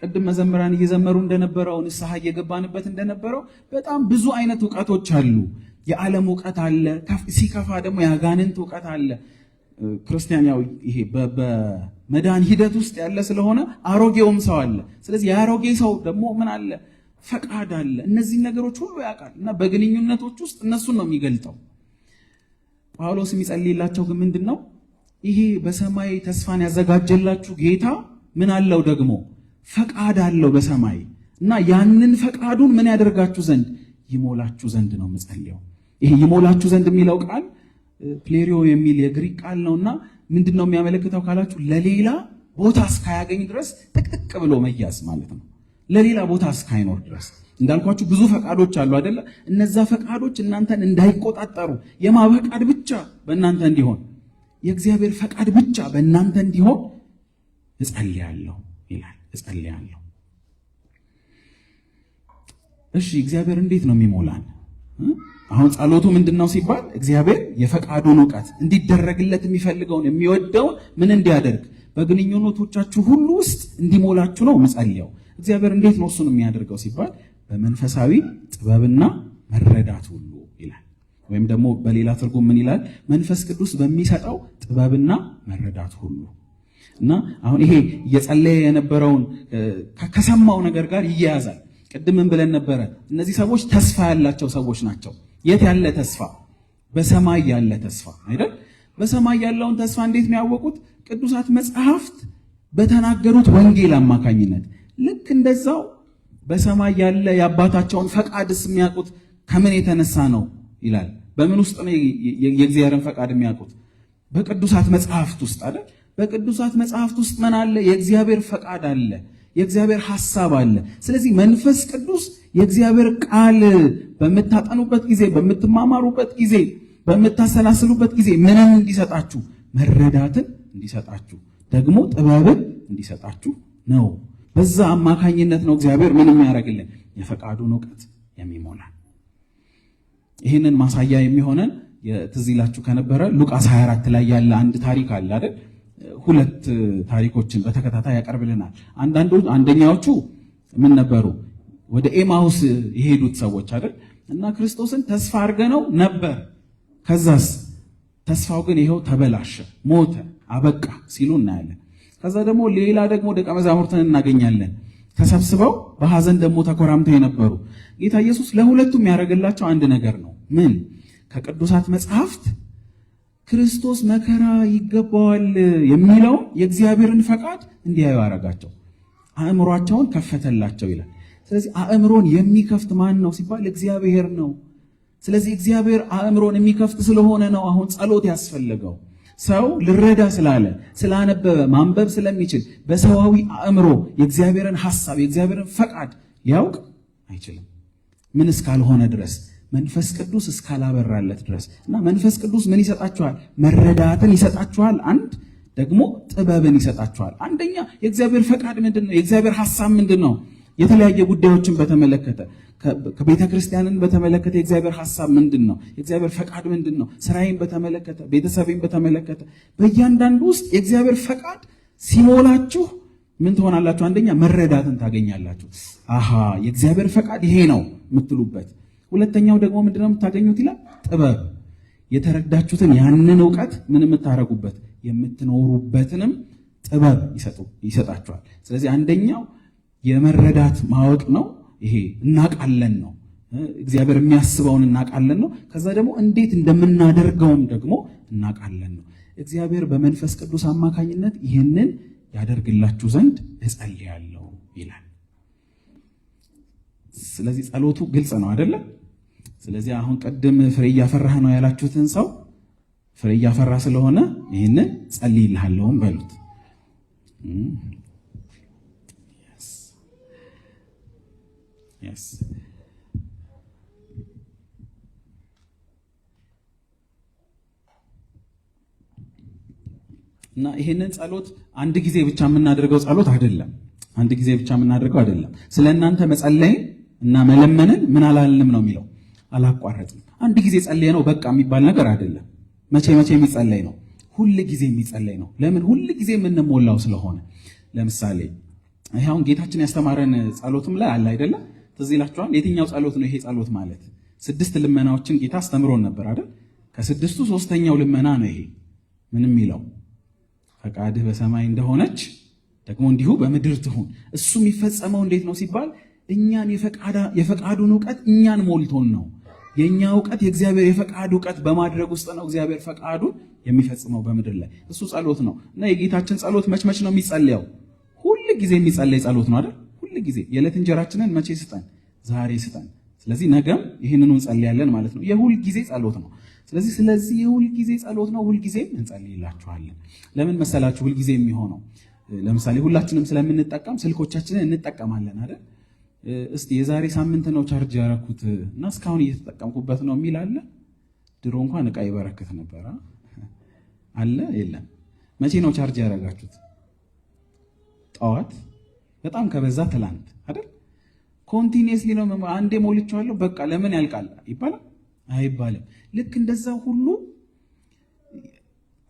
ቅድም መዘምራን እየዘመሩ እንደነበረው ንስሐ እየገባንበት እንደነበረው በጣም ብዙ አይነት እውቀቶች አሉ። የዓለም እውቀት አለ። ሲከፋ ደግሞ የአጋንንት እውቀት አለ። ክርስቲያን ያው ይሄ በመዳን ሂደት ውስጥ ያለ ስለሆነ አሮጌውም ሰው አለ። ስለዚህ የአሮጌ ሰው ደግሞ ምን አለ? ፈቃድ አለ። እነዚህን ነገሮች ሁሉ ያውቃል እና በግንኙነቶች ውስጥ እነሱን ነው የሚገልጠው። ጳውሎስ የሚጸልይላቸው ግን ምንድን ነው? ይሄ በሰማይ ተስፋን ያዘጋጀላችሁ ጌታ ምን አለው ደግሞ ፈቃድ አለው በሰማይ እና ያንን ፈቃዱን ምን ያደርጋችሁ ዘንድ ይሞላችሁ ዘንድ ነው የምጸልየው። ይሄ ይሞላችሁ ዘንድ የሚለው ቃል ፕሌሪዮ የሚል የግሪክ ቃል ነውና ምንድን ነው የሚያመለክተው ካላችሁ ለሌላ ቦታ እስካያገኝ ድረስ ጥቅጥቅ ብሎ መያዝ ማለት ነው። ለሌላ ቦታ እስካይኖር ድረስ እንዳልኳችሁ ብዙ ፈቃዶች አሉ አይደለ? እነዛ ፈቃዶች እናንተን እንዳይቆጣጠሩ የማ ፈቃድ ብቻ በእናንተ እንዲሆን የእግዚአብሔር ፈቃድ ብቻ በእናንተ እንዲሆን እጸልያለሁ ይላል። እጸልያለሁ። እሺ እግዚአብሔር እንዴት ነው የሚሞላን? አሁን ጸሎቱ ምንድን ነው ሲባል እግዚአብሔር የፈቃዱን እውቀት እንዲደረግለት የሚፈልገውን የሚወደውን ምን እንዲያደርግ በግንኙነቶቻችሁ ሁሉ ውስጥ እንዲሞላችሁ ነው ምጸልየው። እግዚአብሔር እንዴት ነው እሱን የሚያደርገው ሲባል በመንፈሳዊ ጥበብና መረዳት ሁሉ ይላል። ወይም ደግሞ በሌላ ትርጉም ምን ይላል? መንፈስ ቅዱስ በሚሰጠው ጥበብና መረዳት ሁሉ። እና አሁን ይሄ እየጸለየ የነበረውን ከሰማው ነገር ጋር ይያያዛል። ቅድም ምን ብለን ነበረ? እነዚህ ሰዎች ተስፋ ያላቸው ሰዎች ናቸው። የት ያለ ተስፋ? በሰማይ ያለ ተስፋ አይደል? በሰማይ ያለውን ተስፋ እንዴት ነው ያወቁት? ቅዱሳት መጽሐፍት በተናገሩት ወንጌል አማካኝነት። ልክ እንደዛው በሰማይ ያለ የአባታቸውን ፈቃድስ የሚያውቁት ከምን የተነሳ ነው ይላል። በምን ውስጥ ነው የእግዚአብሔርን ፈቃድ የሚያውቁት? በቅዱሳት መጽሐፍት ውስጥ አይደል? በቅዱሳት መጽሐፍት ውስጥ ምን አለ? የእግዚአብሔር ፈቃድ አለ፣ የእግዚአብሔር ሐሳብ አለ። ስለዚህ መንፈስ ቅዱስ የእግዚአብሔር ቃል በምታጠኑበት ጊዜ፣ በምትማማሩበት ጊዜ፣ በምታሰላስሉበት ጊዜ ምንን እንዲሰጣችሁ? መረዳትን እንዲሰጣችሁ፣ ደግሞ ጥበብን እንዲሰጣችሁ ነው። በዛ አማካኝነት ነው እግዚአብሔር ምን የሚያደርግልን? የፈቃዱን እውቀት የሚሞላ። ይህንን ማሳያ የሚሆነን ትዝ ይላችሁ ከነበረ ሉቃስ 24 ላይ ያለ አንድ ታሪክ አለ አይደል? ሁለት ታሪኮችን በተከታታይ ያቀርብልናል። አንደኛዎቹ ምን ነበሩ? ወደ ኤማሁስ የሄዱት ሰዎች አይደል? እና ክርስቶስን ተስፋ አድርገነው ነበር። ከዛስ ተስፋው ግን ይኸው ተበላሸ፣ ሞተ፣ አበቃ ሲሉ እናያለን። ከዛ ደግሞ ሌላ ደግሞ ደቀ መዛሙርትን እናገኛለን። ተሰብስበው በሐዘን ደግሞ ተኮራምተው የነበሩ ጌታ ኢየሱስ ለሁለቱም ያደረገላቸው አንድ ነገር ነው። ምን? ከቅዱሳት መጽሐፍት ክርስቶስ መከራ ይገባዋል የሚለውን የእግዚአብሔርን ፈቃድ እንዲያዩ አረጋቸው። አእምሯቸውን ከፈተላቸው ይላል። ስለዚህ አእምሮን የሚከፍት ማን ነው ሲባል እግዚአብሔር ነው። ስለዚህ እግዚአብሔር አእምሮን የሚከፍት ስለሆነ ነው አሁን ጸሎት ያስፈለገው። ሰው ልረዳ ስላለ ስላነበበ ማንበብ ስለሚችል በሰዋዊ አእምሮ የእግዚአብሔርን ሐሳብ የእግዚአብሔርን ፈቃድ ሊያውቅ አይችልም። ምን እስካልሆነ ድረስ፣ መንፈስ ቅዱስ እስካላበራለት ድረስ። እና መንፈስ ቅዱስ ምን ይሰጣችኋል? መረዳትን ይሰጣችኋል። አንድ ደግሞ ጥበብን ይሰጣችኋል። አንደኛ የእግዚአብሔር ፈቃድ ምንድን ነው? የእግዚአብሔር ሐሳብ ምንድን ነው? የተለያየ ጉዳዮችን በተመለከተ፣ ከቤተ ክርስቲያንን በተመለከተ የእግዚአብሔር ሐሳብ ምንድን ነው? የእግዚአብሔር ፈቃድ ምንድን ነው? ስራዬን በተመለከተ፣ ቤተሰቤን በተመለከተ፣ በእያንዳንዱ ውስጥ የእግዚአብሔር ፈቃድ ሲሞላችሁ ምን ትሆናላችሁ? አንደኛ መረዳትን ታገኛላችሁ። አሃ፣ የእግዚአብሔር ፈቃድ ይሄ ነው የምትሉበት። ሁለተኛው ደግሞ ምንድነው የምታገኙት ይላል? ጥበብ። የተረዳችሁትን ያንን እውቀት ምን የምታረጉበት፣ የምትኖሩበትንም ጥበብ ይሰጣችኋል። ስለዚህ አንደኛው የመረዳት ማወቅ ነው። ይሄ እናውቃለን ነው። እግዚአብሔር የሚያስበውን እናውቃለን ነው። ከዛ ደግሞ እንዴት እንደምናደርገውም ደግሞ እናውቃለን ነው። እግዚአብሔር በመንፈስ ቅዱስ አማካኝነት ይህንን ያደርግላችሁ ዘንድ እጸልያለሁ ይላል። ስለዚህ ጸሎቱ ግልጽ ነው አይደለ? ስለዚህ አሁን ቅድም ፍሬ እያፈራህ ነው ያላችሁትን ሰው ፍሬ እያፈራ ስለሆነ ይህንን ጸልይልሃለሁም በሉት። Yes. እና ይሄንን ጸሎት አንድ ጊዜ ብቻ የምናደርገው ጸሎት አይደለም። አንድ ጊዜ ብቻ የምናደርገው አይደለም። ስለ እናንተ መጸለይን እና መለመንን ምን አላልንም ነው የሚለው፣ አላቋረጥም። አንድ ጊዜ ጸልየ ነው በቃ የሚባል ነገር አይደለም። መቼ መቼ የሚጸለይ ነው? ሁል ጊዜ የሚጸለይ ነው። ለምን? ሁል ጊዜ የምንሞላው ስለሆነ። ለምሳሌ ይሄ አሁን ጌታችን ያስተማረን ጸሎትም ላይ አለ አይደለም? ትዝ ይላችኋል። የትኛው ጸሎት ነው ይሄ ጸሎት ማለት? ስድስት ልመናዎችን ጌታ አስተምሮን ነበር አይደል? ከስድስቱ ሶስተኛው ልመና ነው ይሄ። ምን የሚለው? ፈቃድህ በሰማይ እንደሆነች ደግሞ እንዲሁ በምድር ትሁን። እሱ የሚፈጸመው እንዴት ነው ሲባል እኛን የፈቃዱን እውቀት እኛን ሞልቶን ነው። የኛ እውቀት የእግዚአብሔር የፈቃድ እውቀት በማድረግ ውስጥ ነው እግዚአብሔር ፈቃዱን የሚፈጽመው በምድር ላይ። እሱ ጸሎት ነው። እና የጌታችን ጸሎት መች መች ነው የሚጸለየው? ሁል ጊዜ የሚጸለይ ጸሎት ነው አይደል? ሁል ጊዜ። የዕለት እንጀራችንን መቼ ስጠን? ዛሬ ስጠን። ስለዚህ ነገም ይህንኑ እንጸልያለን ማለት ነው። የሁል ጊዜ ጸሎት ነው። ስለዚህ የሁል ጊዜ ጸሎት ነው። ሁል ጊዜም እንጸልይላችኋለን። ለምን መሰላችሁ ሁል ጊዜ የሚሆነው? ለምሳሌ ሁላችንም ስለምንጠቀም ስልኮቻችንን እንጠቀማለን አይደል? እስቲ የዛሬ ሳምንት ነው ቻርጅ ያረኩት እና እስካሁን እየተጠቀምኩበት ነው የሚል አለ? ድሮ እንኳን እቃ ይበረክት ነበር። አለ የለም? መቼ ነው ቻርጅ ያረጋችሁት? ጠዋት፣ በጣም ከበዛ ትላንት አይደል? Continuously ነው። አንዴ ሞልቼዋለሁ በቃ ለምን ያልቃል ይባላል? አይባልም። ልክ እንደዛ ሁሉ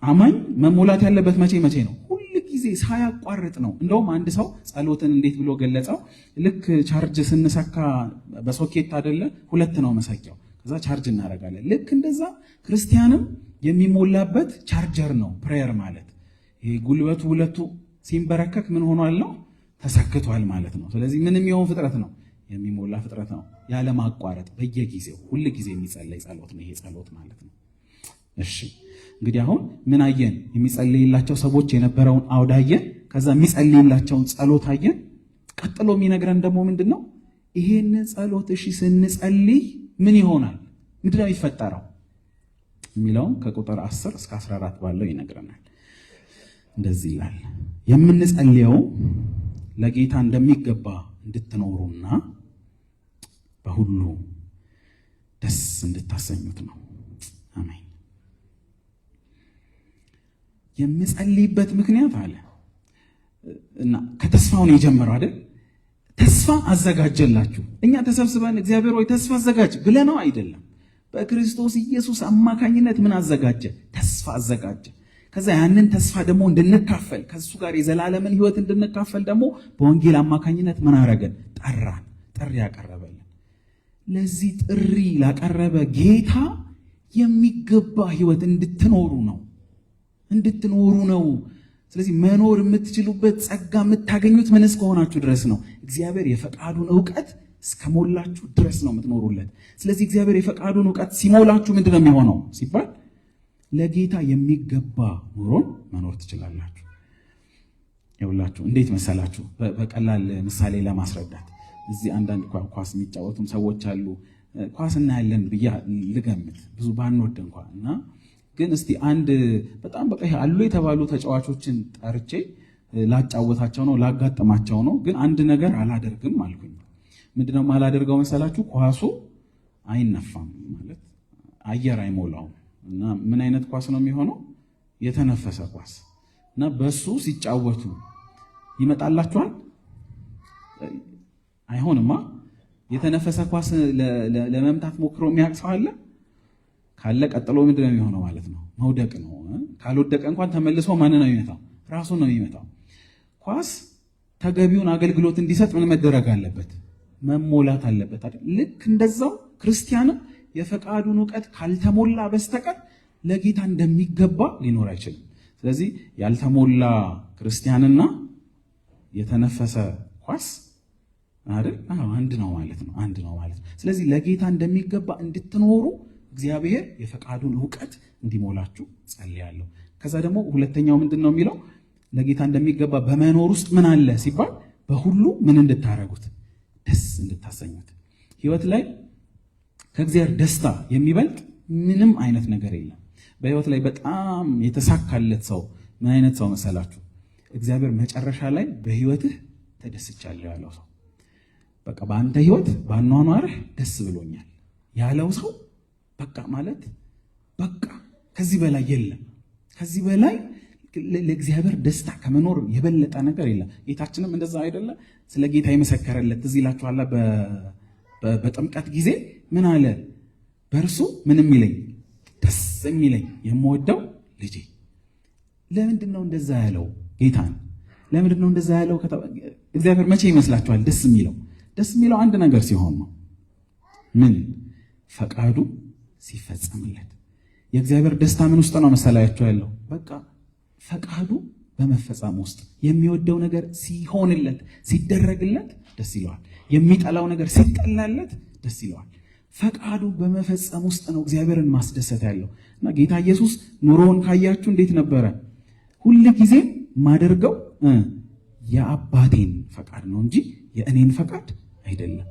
አማኝ መሞላት ያለበት መቼ መቼ ነው? ሁል ጊዜ ሳያቋርጥ ነው። እንደውም አንድ ሰው ጸሎትን እንዴት ብሎ ገለጸው? ልክ ቻርጅ ስንሰካ በሶኬት አይደለ? ሁለት ነው መሰኪያው፣ ከዛ ቻርጅ እናደርጋለን። ልክ እንደዛ ክርስቲያንም የሚሞላበት ቻርጀር ነው prayer ማለት። ይሄ ጉልበቱ ሁለቱ ሲንበረከክ ምን ሆኗል ነው? ተሰክቷል ማለት ነው። ስለዚህ ምንም የሆን ፍጥረት ነው፣ የሚሞላ ፍጥረት ነው። ያለማቋረጥ በየጊዜው ሁል ጊዜ የሚጸለይ ጸሎት ነው ይሄ ጸሎት ማለት ነው። እሺ፣ እንግዲህ አሁን ምን አየን? የሚጸልይላቸው ሰዎች የነበረውን አውድ አየን። ከዛ የሚጸልይላቸውን ጸሎት አየን። ቀጥሎ የሚነግረን ደግሞ ምንድን ነው? ይሄንን ጸሎት እሺ ስንጸልይ ምን ይሆናል? ምንድን ነው የሚፈጠረው የሚለውን ከቁጥር 10 እስከ 14 ባለው ይነግረናል። እንደዚህ ይላል። የምንጸልየው ለጌታ እንደሚገባ እንድትኖሩና በሁሉ ደስ እንድታሰኙት ነው። አሜን። የምጸልይበት ምክንያት አለ እና ከተስፋው ነው የጀመረው አይደል? ተስፋ አዘጋጀላችሁ። እኛ ተሰብስበን እግዚአብሔር ሆይ ተስፋ አዘጋጅ ብለነው አይደለም። በክርስቶስ ኢየሱስ አማካኝነት ምን አዘጋጀ? ተስፋ አዘጋጀ። ከዛ ያንን ተስፋ ደግሞ እንድንካፈል፣ ከሱ ጋር የዘላለምን ሕይወት እንድንካፈል ደግሞ በወንጌል አማካኝነት ምን አረገን? ጠራን። ጥሪ ያቀረበልን። ለዚህ ጥሪ ላቀረበ ጌታ የሚገባ ሕይወት እንድትኖሩ ነው እንድትኖሩ ነው። ስለዚህ መኖር የምትችሉበት ጸጋ የምታገኙት ምን እስከሆናችሁ ድረስ ነው? እግዚአብሔር የፈቃዱን እውቀት እስከሞላችሁ ድረስ ነው የምትኖሩለት። ስለዚህ እግዚአብሔር የፈቃዱን እውቀት ሲሞላችሁ ምንድን ነው የሚሆነው ሲባል ለጌታ የሚገባ ኑሮን መኖር ትችላላችሁ። ይኸውላችሁ እንዴት መሰላችሁ? በቀላል ምሳሌ ለማስረዳት እዚህ አንዳንድ ኳስ የሚጫወቱም ሰዎች አሉ። ኳስ እናያለን ብዬ ልገምት ብዙ ባንወድ እንኳ እና ግን እስቲ አንድ በጣም በቃ አሉ የተባሉ ተጫዋቾችን ጠርቼ ላጫወታቸው ነው ላጋጥማቸው ነው። ግን አንድ ነገር አላደርግም አልኩኝ። ምንድነው የማላደርገው መሰላችሁ? ኳሱ አይነፋም ማለት አየር አይሞላውም እና ምን አይነት ኳስ ነው የሚሆነው? የተነፈሰ ኳስ እና በሱ ሲጫወቱ ይመጣላችኋል? አይሆንማ። የተነፈሰ ኳስ ለመምታት ሞክሮ የሚያውቅ ሰው አለ? ካለ ቀጥሎ ምንድን ነው የሚሆነው ማለት ነው? መውደቅ ነው። ካልወደቀ እንኳን ተመልሶ ማን ነው የሚመታው? ራሱን ነው የሚመታው። ኳስ ተገቢውን አገልግሎት እንዲሰጥ ምን መደረግ አለበት? መሞላት አለበት አይደል? ልክ እንደዛው ክርስቲያንም የፈቃዱን እውቀት ካልተሞላ በስተቀር ለጌታ እንደሚገባ ሊኖር አይችልም። ስለዚህ ያልተሞላ ክርስቲያንና የተነፈሰ ኳስ አይደል? አዎ አንድ ነው ማለት ነው። አንድ ነው ማለት ነው። ስለዚህ ለጌታ እንደሚገባ እንድትኖሩ እግዚአብሔር የፈቃዱን እውቀት እንዲሞላችሁ ጸልያለሁ። ከዛ ደግሞ ሁለተኛው ምንድን ነው የሚለው? ለጌታ እንደሚገባ በመኖር ውስጥ ምን አለ ሲባል በሁሉ ምን እንድታረጉት ደስ እንድታሰኙት። ህይወት ላይ ከእግዚአብሔር ደስታ የሚበልጥ ምንም አይነት ነገር የለም። በህይወት ላይ በጣም የተሳካለት ሰው ምን አይነት ሰው መሰላችሁ? እግዚአብሔር መጨረሻ ላይ በህይወትህ ተደስቻለሁ ያለው ሰው፣ በቃ በአንተ ህይወት በአኗኗርህ ደስ ብሎኛል ያለው ሰው በቃ ማለት በቃ ከዚህ በላይ የለም። ከዚህ በላይ ለእግዚአብሔር ደስታ ከመኖር የበለጠ ነገር የለም። ጌታችንም እንደዛ አይደለ? ስለ ጌታ የመሰከረለት ትዝ ይላችኋል። በጥምቀት ጊዜ ምን አለ? በእርሱ ምን የሚለኝ ደስ የሚለኝ የምወደው ልጄ። ለምንድን ነው እንደዛ ያለው ጌታን? ለምንድን ነው እንደዛ ያለው? እግዚአብሔር መቼ ይመስላችኋል ደስ የሚለው? ደስ የሚለው አንድ ነገር ሲሆን ነው። ምን? ፈቃዱ ሲፈጸምለት። የእግዚአብሔር ደስታ ምን ውስጥ ነው መሰላችሁ ያለው? በቃ ፈቃዱ በመፈጸም ውስጥ የሚወደው ነገር ሲሆንለት ሲደረግለት ደስ ይለዋል። የሚጠላው ነገር ሲጠላለት ደስ ይለዋል። ፈቃዱ በመፈጸም ውስጥ ነው እግዚአብሔርን ማስደሰት ያለው። እና ጌታ ኢየሱስ ኑሮውን ካያችሁ እንዴት ነበረ? ሁል ጊዜ ማደርገው የአባቴን ፈቃድ ነው እንጂ የእኔን ፈቃድ አይደለም።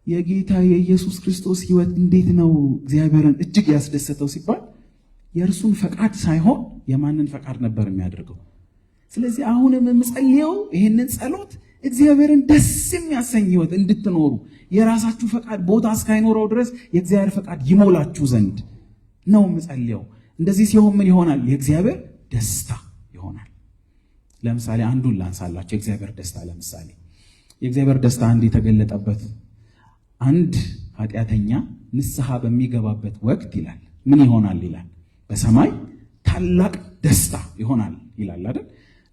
የጌታ የኢየሱስ ክርስቶስ ሕይወት እንዴት ነው እግዚአብሔርን እጅግ ያስደሰተው ሲባል የእርሱን ፈቃድ ሳይሆን የማንን ፈቃድ ነበር የሚያደርገው? ስለዚህ አሁንም የምጸልየው ይህንን ጸሎት እግዚአብሔርን ደስ የሚያሰኝ ሕይወት እንድትኖሩ የራሳችሁ ፈቃድ ቦታ እስካይኖረው ድረስ የእግዚአብሔር ፈቃድ ይሞላችሁ ዘንድ ነው የምጸልየው። እንደዚህ ሲሆን ምን ይሆናል? የእግዚአብሔር ደስታ ይሆናል። ለምሳሌ አንዱን ላንሳላችሁ። የእግዚአብሔር ደስታ ለምሳሌ የእግዚአብሔር ደስታ አንድ የተገለጠበት አንድ ኃጢአተኛ ንስሐ በሚገባበት ወቅት ይላል ምን ይሆናል ይላል? በሰማይ ታላቅ ደስታ ይሆናል ይላል አይደል?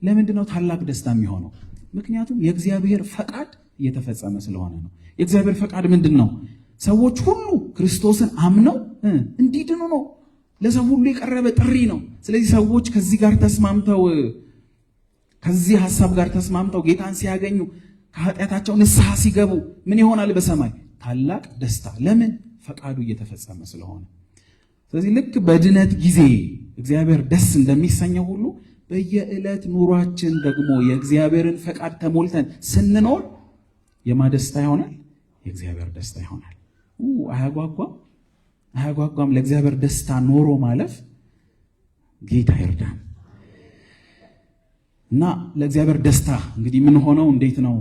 ለምንድን ነው ታላቅ ደስታ የሚሆነው? ምክንያቱም የእግዚአብሔር ፈቃድ እየተፈጸመ ስለሆነ ነው። የእግዚአብሔር ፈቃድ ምንድን ነው? ሰዎች ሁሉ ክርስቶስን አምነው እንዲድኑ ነው። ለሰው ሁሉ የቀረበ ጥሪ ነው። ስለዚህ ሰዎች ከዚህ ጋር ተስማምተው ከዚህ ሐሳብ ጋር ተስማምተው ጌታን ሲያገኙ ከኃጢአታቸው ንስሐ ሲገቡ ምን ይሆናል? በሰማይ ታላቅ ደስታ። ለምን? ፈቃዱ እየተፈጸመ ስለሆነ። ስለዚህ ልክ በድነት ጊዜ እግዚአብሔር ደስ እንደሚሰኘው ሁሉ በየዕለት ኑሯችን ደግሞ የእግዚአብሔርን ፈቃድ ተሞልተን ስንኖር የማ ደስታ ይሆናል? የእግዚአብሔር ደስታ ይሆናል። አያጓጓም? አያጓጓም? ለእግዚአብሔር ደስታ ኖሮ ማለፍ ጌታ ይርዳን። እና ለእግዚአብሔር ደስታ እንግዲህ ምን ሆነው እንዴት ነው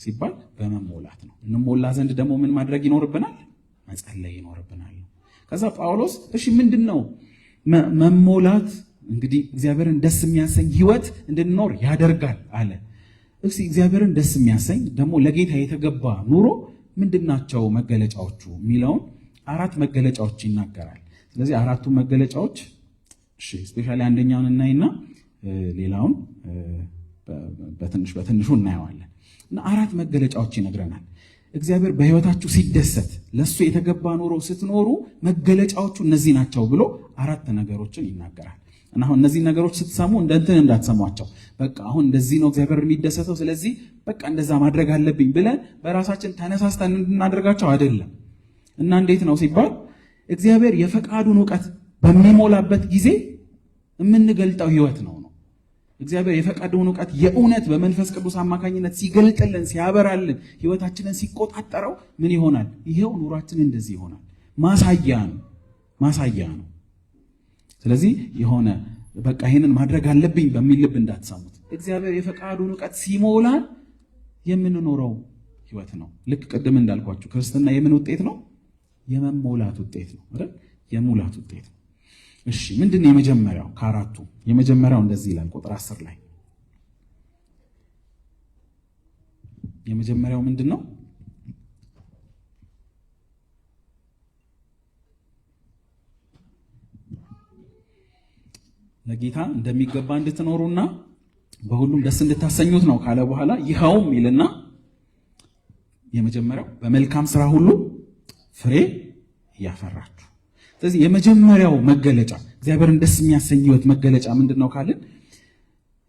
ሲባል በመሞላት ነው። እንሞላ ዘንድ ደግሞ ምን ማድረግ ይኖርብናል? መጸለይ ይኖርብናል። ከዛ ጳውሎስ እሺ ምንድን ነው መሞላት? እንግዲህ እግዚአብሔርን ደስ የሚያሰኝ ሕይወት እንድንኖር ያደርጋል አለ። እስኪ እግዚአብሔርን ደስ የሚያሰኝ ደግሞ ለጌታ የተገባ ኑሮ ምንድናቸው መገለጫዎቹ የሚለውን አራት መገለጫዎች ይናገራል። ስለዚህ አራቱ መገለጫዎች እሺ specially አንደኛውን እናይና ሌላውን በትንሽ በትንሹ እናየዋለን። እና አራት መገለጫዎች ይነግረናል። እግዚአብሔር በሕይወታችሁ ሲደሰት ለሱ የተገባ ኑሮ ስትኖሩ መገለጫዎቹ እነዚህ ናቸው ብሎ አራት ነገሮችን ይናገራል። እና አሁን እነዚህ ነገሮች ስትሰሙ እንደ እንትን እንዳትሰሟቸው። በቃ አሁን እንደዚህ ነው እግዚአብሔር የሚደሰተው፣ ስለዚህ በቃ እንደዛ ማድረግ አለብኝ ብለን በራሳችን ተነሳስተን እንድናደርጋቸው አይደለም። እና እንዴት ነው ሲባል እግዚአብሔር የፈቃዱን እውቀት በሚሞላበት ጊዜ የምንገልጠው ህይወት ነው። እግዚአብሔር የፈቃዱን እውቀት የእውነት በመንፈስ ቅዱስ አማካኝነት ሲገልጥልን፣ ሲያበራልን፣ ህይወታችንን ሲቆጣጠረው ምን ይሆናል? ይሄው ኑሯችን እንደዚህ ይሆናል። ማሳያ ነው፣ ማሳያ ነው። ስለዚህ የሆነ በቃ ይሄንን ማድረግ አለብኝ በሚል ልብ እንዳትሰሙት። እግዚአብሔር የፈቃዱን እውቀት ሲሞላን የምንኖረው ህይወት ነው። ልክ ቅድም እንዳልኳችሁ ክርስትና የምን ውጤት ነው? የመሞላት ውጤት ነው አይደል? የሙላት ውጤት ነው። እሺ ምንድን ነው የመጀመሪያው? ከአራቱ የመጀመሪያው እንደዚህ ይላል ቁጥር 10 ላይ የመጀመሪያው ምንድን ነው? ለጌታ እንደሚገባ እንድትኖሩና በሁሉም ደስ እንድታሰኙት ነው ካለ በኋላ ይኸውም ይልና የመጀመሪያው በመልካም ስራ ሁሉ ፍሬ እያፈራችሁ። ስለዚህ የመጀመሪያው መገለጫ እግዚአብሔርን ደስ የሚያሰኝ ህይወት መገለጫ ምንድን ነው ካልን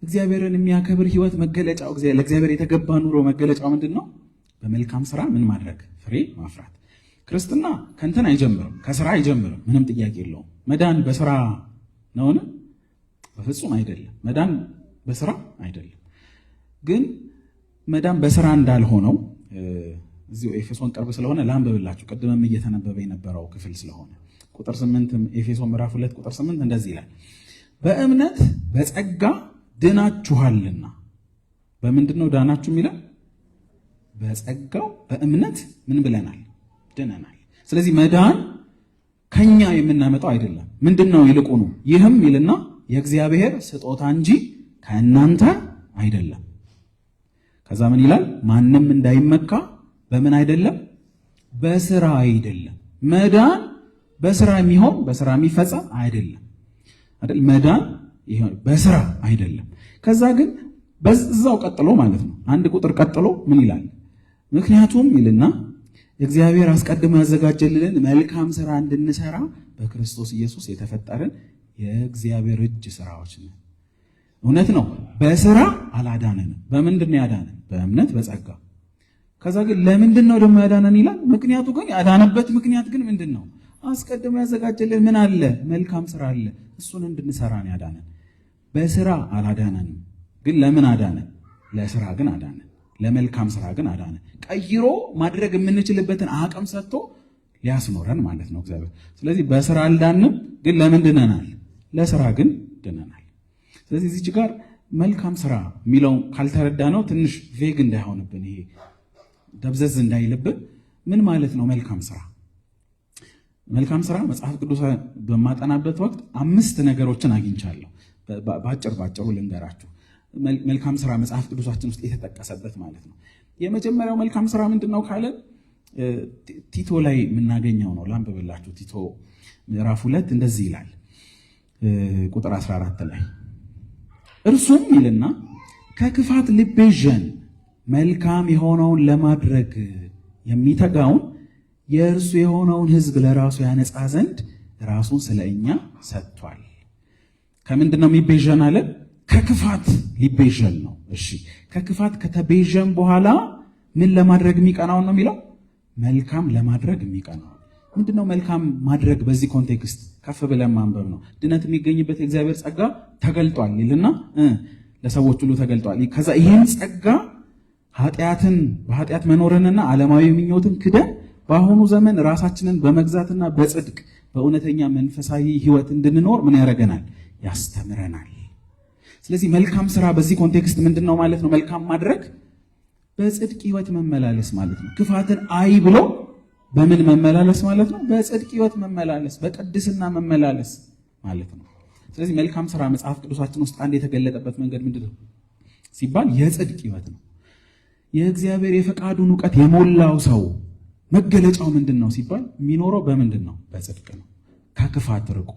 እግዚአብሔርን የሚያከብር ህይወት መገለጫው፣ ለእግዚአብሔር የተገባ ኑሮ መገለጫው ምንድን ነው? በመልካም ስራ ምን ማድረግ? ፍሬ ማፍራት። ክርስትና ከእንትን አይጀምርም፣ ከስራ አይጀምርም። ምንም ጥያቄ የለውም። መዳን በስራ ነውን? በፍጹም አይደለም። መዳን በስራ አይደለም። ግን መዳን በስራ እንዳልሆነው እዚሁ ኤፌሶን ቅርብ ስለሆነ ላንብብላችሁ። ቅድምም እየተነበበ የነበረው ክፍል ስለሆነ ቁጥር 8 ኤፌሶን ምዕራፍ 2 ቁጥር 8 እንደዚህ ይላል፣ በእምነት በጸጋ ድናችኋልና። በምንድን ነው ዳናችሁ የሚለው? በጸጋው በእምነት ምን ብለናል? ድነናል። ስለዚህ መዳን ከኛ የምናመጣው አይደለም። ምንድን ነው ይልቁኑ? ይህም ይልና የእግዚአብሔር ስጦታ እንጂ ከእናንተ አይደለም። ከዛ ምን ይላል? ማንም እንዳይመካ በምን አይደለም? በስራ አይደለም። መዳን በስራ የሚሆን በስራ የሚፈጸም አይደለም አይደል? መዳን በስራ አይደለም። ከዛ ግን በዛው ቀጥሎ ማለት ነው አንድ ቁጥር ቀጥሎ ምን ይላል? ምክንያቱም ይልና እግዚአብሔር አስቀድሞ ያዘጋጀልንን መልካም ስራ እንድንሰራ በክርስቶስ ኢየሱስ የተፈጠርን የእግዚአብሔር እጅ ስራዎች ነን። እውነት ነው፣ በስራ አላዳነንም። በምንድን ነው ያዳነን? በእምነት በጸጋ። ከዛ ግን ለምንድን ነው ደግሞ ያዳነን ይላል። ምክንያቱ ግን ያዳነበት ምክንያት ግን ምንድን ነው? አስቀድሞ ያዘጋጀልን ምን አለ? መልካም ስራ አለ። እሱን እንድንሰራ ነው ያዳነን። በስራ አላዳነንም። ግን ለምን አዳነን? ለስራ ግን አዳነን። ለመልካም ስራ ግን አዳነን። ቀይሮ ማድረግ የምንችልበትን አቅም ሰጥቶ ሊያስኖረን ማለት ነው እግዚአብሔር። ስለዚህ በስራ አልዳንም፣ ግን ለምን ድነናል? ለስራ ግን ድነናል። ስለዚህ እዚች ጋር መልካም ስራ የሚለው ካልተረዳ ነው ትንሽ vague እንዳይሆንብን፣ ይሄ ደብዘዝ እንዳይልብን። ምን ማለት ነው መልካም ስራ? መልካም ስራ መጽሐፍ ቅዱስ በማጠናበት ወቅት 5 ነገሮችን አግኝቻለሁ። ባጭር ባጭሩ ልንገራችሁ። መልካም ስራ መጽሐፍ ቅዱሳችን ውስጥ የተጠቀሰበት ማለት ነው። የመጀመሪያው መልካም ስራ ምንድን ነው ካለ ቲቶ ላይ የምናገኘው ነው። ላንብብላችሁ። ቲቶ ምዕራፍ 2 እንደዚህ ይላል ቁጥር 14 ላይ እርሱም ይልና ከክፋት ሊቤዠን መልካም የሆነውን ለማድረግ የሚተጋውን የእርሱ የሆነውን ሕዝብ ለራሱ ያነጻ ዘንድ ራሱን ስለ እኛ ሰጥቷል። ከምንድን ነው የሚቤዠን አለ? ከክፋት ሊቤዠን ነው። እሺ ከክፋት ከተቤዠን በኋላ ምን ለማድረግ የሚቀናውን ነው የሚለው? መልካም ለማድረግ የሚቀናውን። ምንድነው መልካም ማድረግ? በዚህ context ከፍ ብለን ማንበብ ነው። ድነት የሚገኝበት የእግዚአብሔር ጸጋ ተገልጧል ይልና ለሰዎች ሁሉ ተገልጧል። ከዛ ይህን ጸጋ ኃጢአትን በኃጢአት መኖርንና ዓለማዊ ምኞትን ክደን በአሁኑ ዘመን ራሳችንን በመግዛትና በጽድቅ በእውነተኛ መንፈሳዊ ሕይወት እንድንኖር ምን ያደርገናል? ያስተምረናል። ስለዚህ መልካም ስራ በዚህ context ምንድነው ማለት ነው? መልካም ማድረግ በጽድቅ ሕይወት መመላለስ ማለት ነው። ክፋትን አይ ብሎ በምን መመላለስ ማለት ነው? በጽድቅ ሕይወት መመላለስ፣ በቅድስና መመላለስ ማለት ነው። ስለዚህ መልካም ስራ መጽሐፍ ቅዱሳችን ውስጥ አንድ የተገለጠበት መንገድ ምንድነው ሲባል የጽድቅ ሕይወት ነው። የእግዚአብሔር የፈቃዱን እውቀት የሞላው ሰው መገለጫው ምንድን ነው ሲባል የሚኖረው በምንድን ነው? በጽድቅ ነው፣ ከክፋት ርቆ።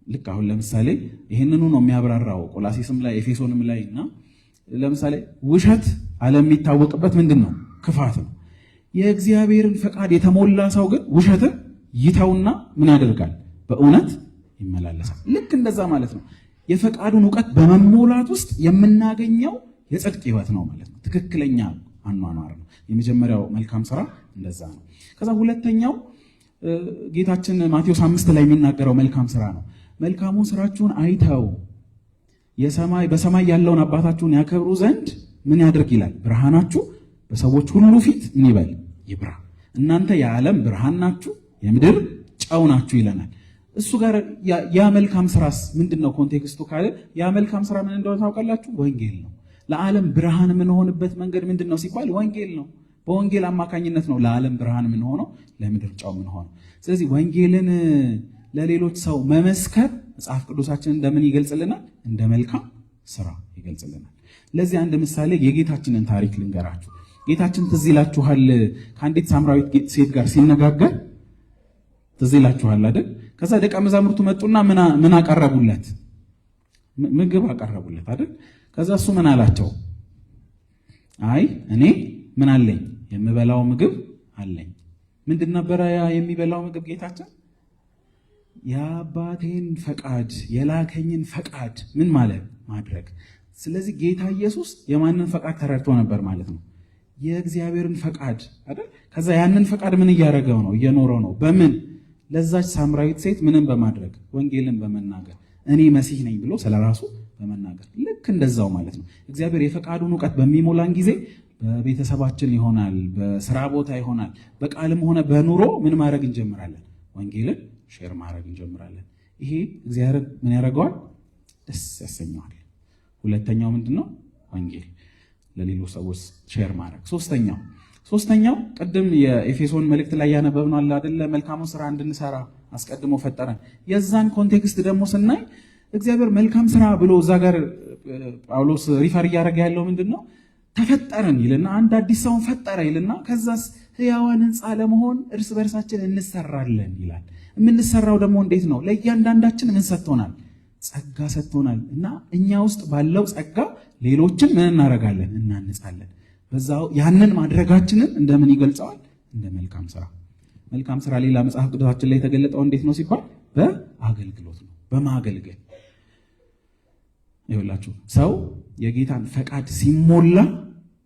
ልክ አሁን ለምሳሌ ይህንኑ ነው የሚያብራራው ቆላሲስም ላይ ኤፌሶንም ላይ እና ለምሳሌ ውሸት ዓለም የሚታወቅበት ምንድን ነው? ክፋት ነው። የእግዚአብሔርን ፈቃድ የተሞላ ሰው ግን ውሸትን ይተውና ምን ያደርጋል? በእውነት ይመላለሳል። ልክ እንደዛ ማለት ነው። የፈቃዱን እውቀት በመሞላት ውስጥ የምናገኘው የጽድቅ ህይወት ነው ማለት ነው። ትክክለኛ አኗኗር ነው። የመጀመሪያው መልካም ስራ እንደዛ ነው። ከዛ ሁለተኛው ጌታችን ማቴዎስ 5 ላይ የሚናገረው መልካም ስራ ነው። መልካሙን ስራችሁን አይተው በሰማይ ያለውን አባታችሁን ያከብሩ ዘንድ ምን ያድርግ ይላል? ብርሃናችሁ በሰዎች ሁሉ ፊት ምን ይበል? ይብራ። እናንተ የዓለም ብርሃን ናችሁ፣ የምድር ጨው ናችሁ ይለናል። እሱ ጋር ያ መልካም ስራስ ምንድን ነው context ኡ ካለ ያ መልካም ስራ ምን እንደሆነ ታውቃላችሁ? ወንጌል ነው። ለዓለም ብርሃን የምንሆንበት መንገድ ምንድን ነው ሲባል ወንጌል ነው። በወንጌል አማካኝነት ነው ለዓለም ብርሃን የምንሆነው፣ ለምድር ጨው የምንሆነው። ስለዚህ ወንጌልን ለሌሎች ሰው መመስከር መጽሐፍ ቅዱሳችን እንደምን ይገልጽልናል? እንደ መልካም ስራ ይገልጽልናል። ለዚህ አንድ ምሳሌ የጌታችንን ታሪክ ልንገራችሁ። ጌታችን ትዝ ይላችኋል፣ ከአንዲት ሳምራዊት ሴት ጋር ሲነጋገር ትዝ ይላችኋል አይደል? ከዛ ደቀ መዛሙርቱ መጡና ምን አቀረቡለት? ምግብ አቀረቡለት አይደል? ከዛ እሱ ምን አላቸው? አይ እኔ ምን አለኝ? የምበላው ምግብ አለኝ። ምንድን ነበረ ያ የሚበላው ምግብ? ጌታችን የአባቴን ፈቃድ የላከኝን ፈቃድ ምን ማለት ማድረግ። ስለዚህ ጌታ ኢየሱስ የማንን ፈቃድ ተረድቶ ነበር ማለት ነው? የእግዚአብሔርን ፈቃድ አይደል? ከዛ ያንን ፈቃድ ምን እያደረገው ነው? እየኖረው ነው። በምን? ለዛች ሳምራዊት ሴት ምንን በማድረግ? ወንጌልን በመናገር፣ እኔ መሲህ ነኝ ብሎ ስለራሱ በመናገር። ልክ እንደዛው ማለት ነው። እግዚአብሔር የፈቃዱን እውቀት በሚሞላን ጊዜ በቤተሰባችን ይሆናል፣ በስራ ቦታ ይሆናል፣ በቃልም ሆነ በኑሮ ምን ማድረግ እንጀምራለን? ወንጌልን share ማድረግ እንጀምራለን። ይሄ እግዚአብሔርን ምን ያደርገዋል? ደስ ያሰኘዋል። ሁለተኛው ምንድን ነው? ወንጌል ለሌሎች ሰዎች share ማድረግ። ሶስተኛው ቅድም የኤፌሶን መልእክት ላይ ያነበብነው አለ አይደለ? መልካሙን ስራ እንድንሰራ አስቀድሞ ፈጠረን። የዛን context ደግሞ ስናይ እግዚአብሔር መልካም ስራ ብሎ እዛ ጋር ጳውሎስ refer እያደረገ ያለው ምንድን ነው? ተፈጠረን ይልና አንድ አዲስ ሰውን ፈጠረ ይልና ከዛስ ሕያዋን ሕንፃ ለመሆን እርስ በርሳችን እንሰራለን ይላል። የምንሰራው ደግሞ እንዴት ነው? ለእያንዳንዳችን ምን ሰጥቶናል? ጸጋ ሰጥቶናል። እና እኛ ውስጥ ባለው ጸጋ ሌሎችን ምን እናደርጋለን? እናንጻለን። በዛው ያንን ማድረጋችንን እንደምን ይገልጸዋል? እንደ መልካም ስራ። መልካም ስራ ሌላ መጽሐፍ ቅዱሳችን ላይ የተገለጠው እንዴት ነው ሲባል በአገልግሎት ነው፣ በማገልገል። ይኸውላችሁ ሰው የጌታን ፈቃድ ሲሞላ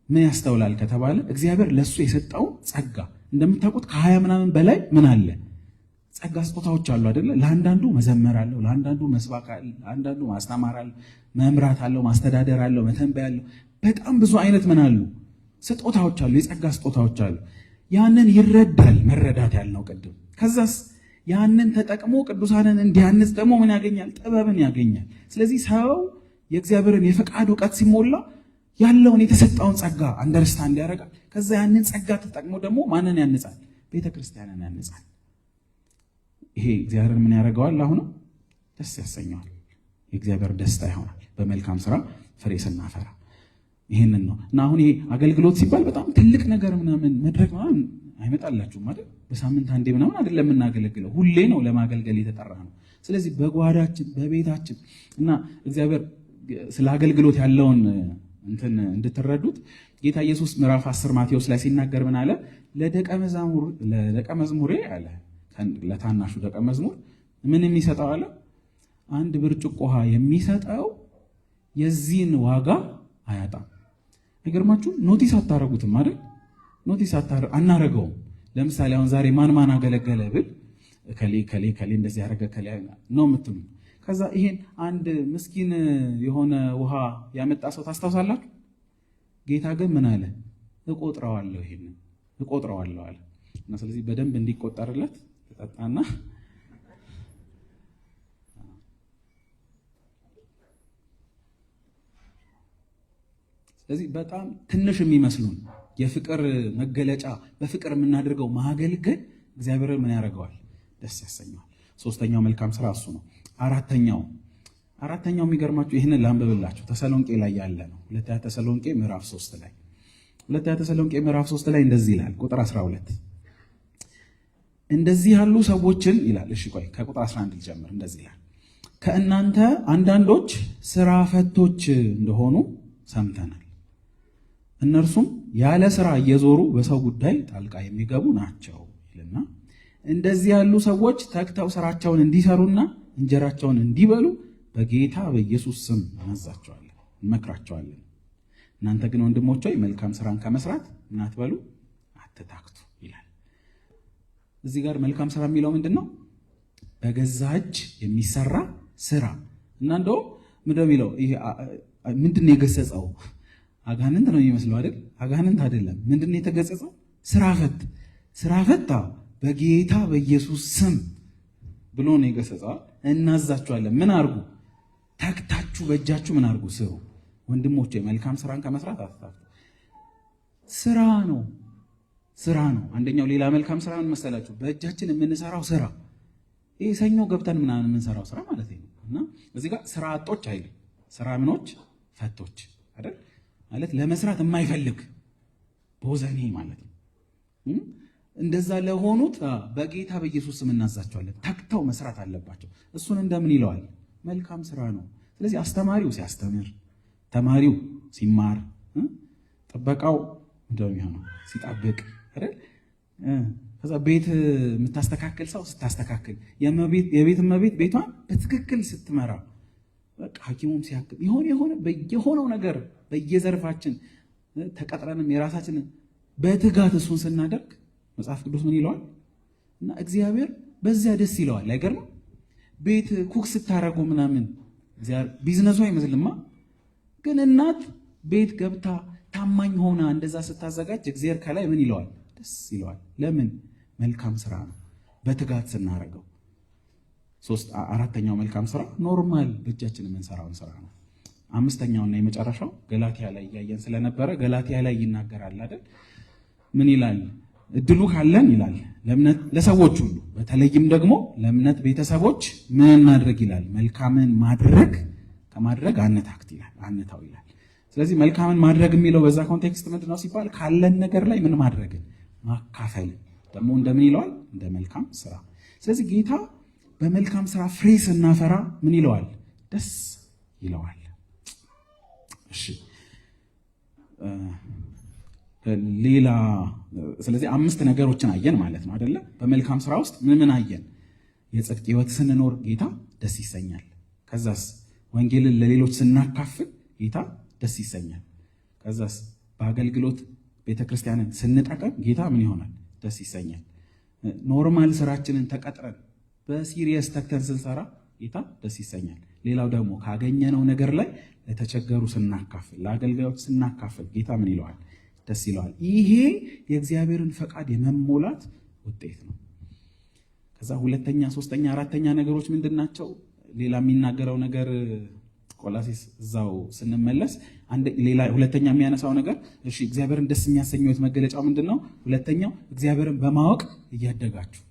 ምን ያስተውላል ከተባለ እግዚአብሔር ለሱ የሰጠው ጸጋ እንደምታውቁት ከ20 ምናምን በላይ ምን አለ ጸጋ ስጦታዎች አሉ አይደለ? ለአንዳንዱ መዘመር አለው፣ ለአንዳንዱ መስባክ አለ፣ ለአንዳንዱ ማስተማር አለው፣ መምራት አለው፣ ማስተዳደር አለው፣ መተንበይ አለው። በጣም ብዙ አይነት ምን አሉ ስጦታዎች አሉ፣ የጸጋ ስጦታዎች አሉ። ያንን ይረዳል፣ መረዳት ያልነው ቅድም። ከዛስ ያንን ተጠቅሞ ቅዱሳንን እንዲያንጽ ደግሞ ምን ያገኛል? ጥበብን ያገኛል። ስለዚህ ሰው የእግዚአብሔርን የፈቃድ እውቀት ሲሞላ ያለውን የተሰጠውን ጸጋ understand ያደርጋል። ከዛ ያንን ጸጋ ተጠቅሞ ደግሞ ማንን ያንጻል? ቤተ ክርስቲያንን ያንጻል። ይሄ እግዚአብሔርን ምን ያደርገዋል? አሁንም ደስ ያሰኘዋል። የእግዚአብሔር ደስታ ይሆናል በመልካም ስራ ፍሬ ስናፈራ። ይሄንን ነው እና አሁን ይሄ አገልግሎት ሲባል በጣም ትልቅ ነገር ምናምን መድረክ ምናምን አይመጣላችሁም አይደል? በሳምንት አንዴ ምናምን አይደለም የምናገለግለው፣ ሁሌ ነው ለማገልገል የተጠራ ነው። ስለዚህ በጓዳችን በቤታችን እና እግዚአብሔር ስለ አገልግሎት ያለውን እንትን እንድትረዱት ጌታ ኢየሱስ ምዕራፍ 10 ማቴዎስ ላይ ሲናገር ምን አለ? ለደቀ መዝሙሬ አለ፣ ለታናሹ ደቀ መዝሙር ምን የሚሰጠው አለ? አንድ ብርጭቆ ውሃ የሚሰጠው የዚህን ዋጋ አያጣም። አይገርማችሁ? notice አታረጉትም አይደል? notice አናረገውም። ለምሳሌ አሁን ዛሬ ማን ማን አገለገለ ብል ከሌ ከሌ ከሌ እንደዚህ ያደረገ ከሌ ነው የምትሉ። ከዛ ይሄን አንድ ምስኪን የሆነ ውሃ ያመጣ ሰው ታስታውሳላችሁ? ጌታ ግን ምን አለ? እቆጥረዋለሁ፣ ይሄንን እቆጥረዋለሁ አለ። እና ስለዚህ በደንብ እንዲቆጠርለት ተጠጣና ስለዚህ በጣም ትንሽ የሚመስሉን የፍቅር መገለጫ በፍቅር የምናደርገው ማገልገል እግዚአብሔርን ምን ያደርገዋል? ደስ ያሰኘዋል። ሶስተኛው መልካም ስራ እሱ ነው። አራተኛው የሚገርማችሁ ይህንን ላንብብላችሁ ተሰሎንቄ ላይ ያለ ነው። ሁለተኛ ተሰሎንቄ ምዕራፍ 3 ላይ ሁለተኛ ተሰሎንቄ ምዕራፍ 3 ላይ እንደዚህ ይላል ቁጥር 12 እንደዚህ ያሉ ሰዎችን ይላል። እሺ ቆይ ከቁጥር 11 ልጀምር። እንደዚህ ይላል ከእናንተ አንዳንዶች ስራ ፈቶች እንደሆኑ ሰምተናል። እነርሱም ያለ ስራ እየዞሩ በሰው ጉዳይ ጣልቃ የሚገቡ ናቸው ይልና እንደዚህ ያሉ ሰዎች ተግተው ስራቸውን እንዲሰሩና እንጀራቸውን እንዲበሉ በጌታ በኢየሱስ ስም እናዛቸዋለን፣ እንመክራቸዋለን። እናንተ ግን ወንድሞች ሆይ መልካም ስራን ከመስራት ምን አትበሉ፣ አትታክቱ ይላል። እዚህ ጋር መልካም ስራ የሚለው ምንድን ነው? በገዛ እጅ የሚሰራ ስራ እና እንደውም ምንድን ነው የሚለው? ይሄ ምንድን ነው የገሰጸው? አጋንንት ነው የሚመስለው አይደል? አጋንንት አይደለም። ምንድን ነው የተገሰጸው? ስራ ፈት። ስራ ፈታ በጌታ በኢየሱስ ስም ብሎ ነው የገሰጸው። እናዛችኋለን። ምን አርጉ? ተግታችሁ በእጃችሁ ምን አርጉ? ስሩ። ወንድሞቼ መልካም ስራን ከመስራት አትታክቱ። ስራ ነው፣ ስራ ነው። አንደኛው ሌላ መልካም ስራ ምን መሰላችሁ? በእጃችን የምንሰራው ስራ፣ ይሄ ሰኞ ገብተን ምናምን የምንሰራው ስራ ማለት ነው። እና እዚህ ጋር ስራ አጦች አይልም፣ ስራ ምኖች ፈቶች አይደል? ማለት ለመስራት የማይፈልግ ቦዘኔ ማለት ነው። እንደዛ ለሆኑት በጌታ በኢየሱስ ስም እናዛቸዋለን። ተግተው መስራት አለባቸው። እሱን እንደምን ይለዋል? መልካም ስራ ነው። ስለዚህ አስተማሪው ሲያስተምር፣ ተማሪው ሲማር፣ ጥበቃው እንደሚሆነው ሲጠብቅ አይደል? ከዛ ቤት የምታስተካክል ሰው ስታስተካክል፣ የቤት እመቤት ቤቷን በትክክል ስትመራ፣ በቃ ሐኪሙም ሲያክም፣ የሆነ የሆነ በየሆነው ነገር በየዘርፋችን ተቀጥረንም የራሳችንን በትጋት እሱን ስናደርግ መጽሐፍ ቅዱስ ምን ይለዋል? እና እግዚአብሔር በዚያ ደስ ይለዋል። አይገርምም? ቤት cook ስታረጉ ምናምን ቢዝነሱ አይመስልማ፣ ግን እናት ቤት ገብታ ታማኝ ሆና እንደዛ ስታዘጋጅ እግዚአብሔር ከላይ ምን ይለዋል? ደስ ይለዋል። ለምን? መልካም ስራ ነው በትጋት ስናደርገው። አራተኛው መልካም ስራ normal በእጃችን የምንሰራውን ስራ ነው። አምስተኛውና የመጨረሻው ገላትያ ላይ እያየን ስለነበረ ገላትያ ላይ ይናገራል አይደል? ምን ይላል? እድሉ ካለን ይላል ለእምነት ለሰዎች ሁሉ በተለይም ደግሞ ለእምነት ቤተሰቦች ምን እናድርግ ይላል? መልካምን ማድረግ ከማድረግ አንታክት ይላል፣ አንታው ይላል። ስለዚህ መልካምን ማድረግ የሚለው በዛ context ምንድን ነው ሲባል ካለን ነገር ላይ ምን ማድረግን ማካፈልን ደግሞ እንደምን ይለዋል? እንደ መልካም ስራ። ስለዚህ ጌታ በመልካም ስራ ፍሬ ስናፈራ ምን ይለዋል? ደስ ይለዋል። እሺ ሌላ ስለዚህ አምስት ነገሮችን አየን ማለት ነው አይደለ? በመልካም ስራ ውስጥ ምን ምን አየን? የጽድቅ ሕይወት ስንኖር ጌታ ደስ ይሰኛል። ከዛስ ወንጌልን ለሌሎች ስናካፍል ጌታ ደስ ይሰኛል። ከዛስ በአገልግሎት ቤተክርስቲያንን ስንጠቀም ጌታ ምን ይሆናል? ደስ ይሰኛል። normal ስራችንን ተቀጥረን በ serious ተግተን ስንሰራ ጌታ ደስ ይሰኛል። ሌላው ደግሞ ካገኘነው ነገር ላይ ለተቸገሩ ስናካፍል፣ ለአገልጋዮች ስናካፍል ጌታ ምን ይለዋል? ደስ ይለዋል። ይሄ የእግዚአብሔርን ፈቃድ የመሞላት ውጤት ነው። ከዛ ሁለተኛ፣ ሶስተኛ፣ አራተኛ ነገሮች ምንድን ናቸው? ሌላ የሚናገረው ነገር ቆላሴስ እዛው ስንመለስ ሌላ ሁለተኛ የሚያነሳው ነገር እሺ፣ እግዚአብሔርን ደስ የሚያሰኘው መገለጫው ምንድን ነው? ሁለተኛው እግዚአብሔርን በማወቅ እያደጋችሁ፣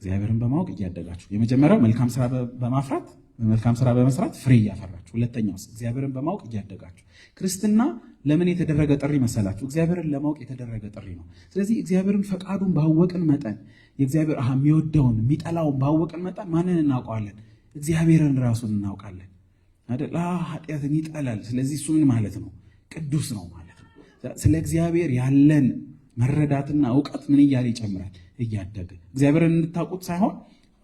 እግዚአብሔርን በማወቅ እያደጋችሁ። የመጀመሪያው መልካም ስራ በማፍራት መልካም ስራ በመስራት ፍሬ እያፈራችሁ፣ ሁለተኛው እግዚአብሔርን በማወቅ እያደጋችሁ። ክርስትና ለምን የተደረገ ጥሪ መሰላችሁ? እግዚአብሔርን ለማወቅ የተደረገ ጥሪ ነው። ስለዚህ እግዚአብሔርን ፈቃዱን ባወቅን መጠን የእግዚአብሔር የሚወደውን የሚጠላውን ባወቅን መጠን ማንን እናውቀዋለን? እግዚአብሔርን ራሱን እናውቃለን አይደል? ኃጢአትን ይጠላል። ስለዚህ እሱ ምን ማለት ነው? ቅዱስ ነው ማለት ነው። ስለ እግዚአብሔር ያለን መረዳትና እውቀት ምን እያለ ይጨምራል? እያደገ። እግዚአብሔርን እንድታውቁት ሳይሆን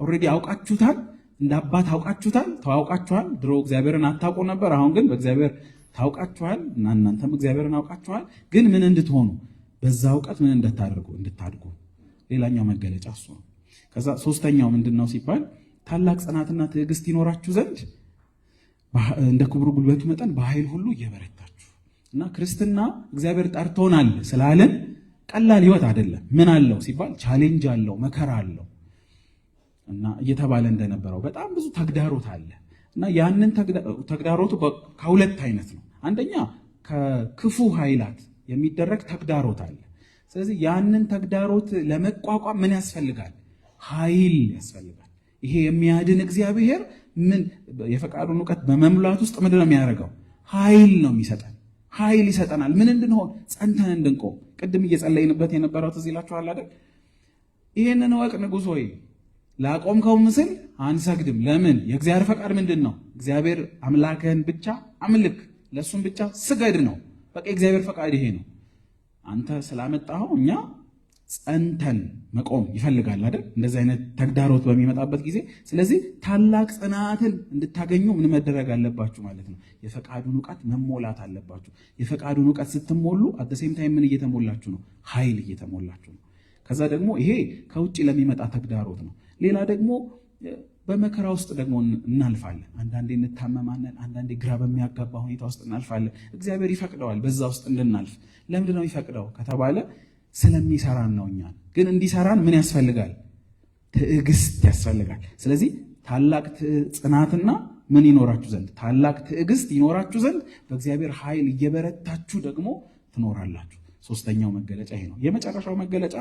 already አውቃችሁታል፣ እንደ አባት አውቃችሁታል፣ ተዋውቃችኋል። ድሮ እግዚአብሔርን አታውቁ ነበር፣ አሁን ግን በእግዚአብሔር ታውቃችኋል እና እናንተም እግዚአብሔርን አውቃችኋል። ግን ምን እንድትሆኑ በዛ እውቀት ምን እንድታደርጉ እንድታድጉ። ሌላኛው መገለጫ እሱ ነው። ከዛ ሶስተኛው ምንድን ነው ሲባል ታላቅ ጽናትና ትዕግስት ይኖራችሁ ዘንድ እንደ ክብሩ ጉልበቱ መጠን በኃይል ሁሉ እየበረታችሁ። እና ክርስትና እግዚአብሔር ጠርቶናል ስላለን ቀላል ህይወት አይደለም። ምን አለው ሲባል challenge አለው፣ መከራ አለው እና እየተባለ እንደነበረው በጣም ብዙ ተግዳሮት አለ። እና ያንን ተግዳሮቱ ከሁለት አይነት ነው። አንደኛ ከክፉ ኃይላት የሚደረግ ተግዳሮት አለ። ስለዚህ ያንን ተግዳሮት ለመቋቋም ምን ያስፈልጋል? ኃይል ያስፈልጋል። ይሄ የሚያድን እግዚአብሔር ምን የፈቃዱን እውቀት በመሙላት ውስጥ ምንድን ነው የሚያደርገው? ኃይል ነው የሚሰጠን። ኃይል ይሰጠናል። ምን እንድንሆን? ጸንተን እንድንቆም። ቅድም እየጸለይንበት የነበረው ትዝ ይላችኋል አይደል? ይህንን እወቅ ንጉሥ ሆይ ላቆምከው ምስል አንሰግድም። ለምን? የእግዚአብሔር ፈቃድ ምንድን ነው? እግዚአብሔር አምላክህን ብቻ አምልክ፣ ለእሱም ብቻ ስገድ ነው። በቃ የእግዚአብሔር ፈቃድ ይሄ ነው። አንተ ስላመጣኸው እኛ ጸንተን መቆም ይፈልጋል አይደል? እንደዚህ አይነት ተግዳሮት በሚመጣበት ጊዜ። ስለዚህ ታላቅ ጽናትን እንድታገኙ ምን መደረግ አለባችሁ ማለት ነው? የፈቃዱን እውቀት መሞላት አለባችሁ። የፈቃዱን እውቀት ስትሞሉ at the same time ምን እየተሞላችሁ ነው? ኃይል እየተሞላችሁ ነው። ከዛ ደግሞ ይሄ ከውጭ ለሚመጣ ተግዳሮት ነው። ሌላ ደግሞ በመከራ ውስጥ ደግሞ እናልፋለን። አንዳንዴ እንታመማለን። አንዳንዴ ግራ በሚያጋባ ሁኔታ ውስጥ እናልፋለን። እግዚአብሔር ይፈቅደዋል በዛ ውስጥ እንድናልፍ። ለምንድን ነው የሚፈቅደው ከተባለ ስለሚሰራን ነው። እኛን ግን እንዲሰራን ምን ያስፈልጋል? ትዕግስት ያስፈልጋል። ስለዚህ ታላቅ ጽናትና ምን ይኖራችሁ ዘንድ፣ ታላቅ ትዕግስት ይኖራችሁ ዘንድ በእግዚአብሔር ኃይል እየበረታችሁ ደግሞ ትኖራላችሁ። ሶስተኛው መገለጫ ይሄ ነው። የመጨረሻው መገለጫ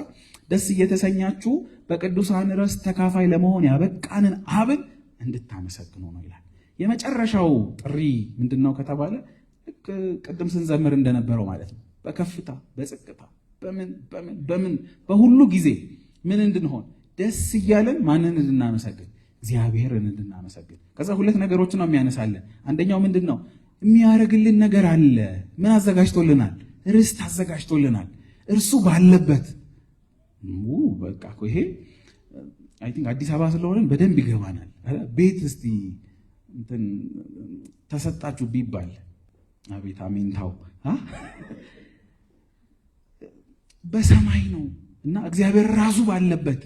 ደስ እየተሰኛችሁ በቅዱሳን ርስት ተካፋይ ለመሆን ያበቃንን አብን እንድታመሰግኑ ነው ይላል። የመጨረሻው ጥሪ ምንድን ነው ከተባለ ልክ ቅድም ስንዘምር እንደነበረው ማለት ነው። በከፍታ፣ በዝቅታ፣ በምን በምን በምን በሁሉ ጊዜ ምን እንድንሆን፣ ደስ እያለን ማንን እንድናመሰግን? እግዚአብሔርን እንድናመሰግን። ከዛ ሁለት ነገሮች ነው የሚያነሳልን። አንደኛው ምንድን ነው? የሚያደርግልን ነገር አለ። ምን አዘጋጅቶልናል? ርስት አዘጋጅቶልናል። እርሱ ባለበት። በቃ ይሄ I think አዲስ አበባ ስለሆነን በደንብ ይገባናል። ቤት እስቲ እንትን ተሰጣችሁ ቢባል አቤት አሜንታው። በሰማይ ነው እና እግዚአብሔር ራሱ ባለበት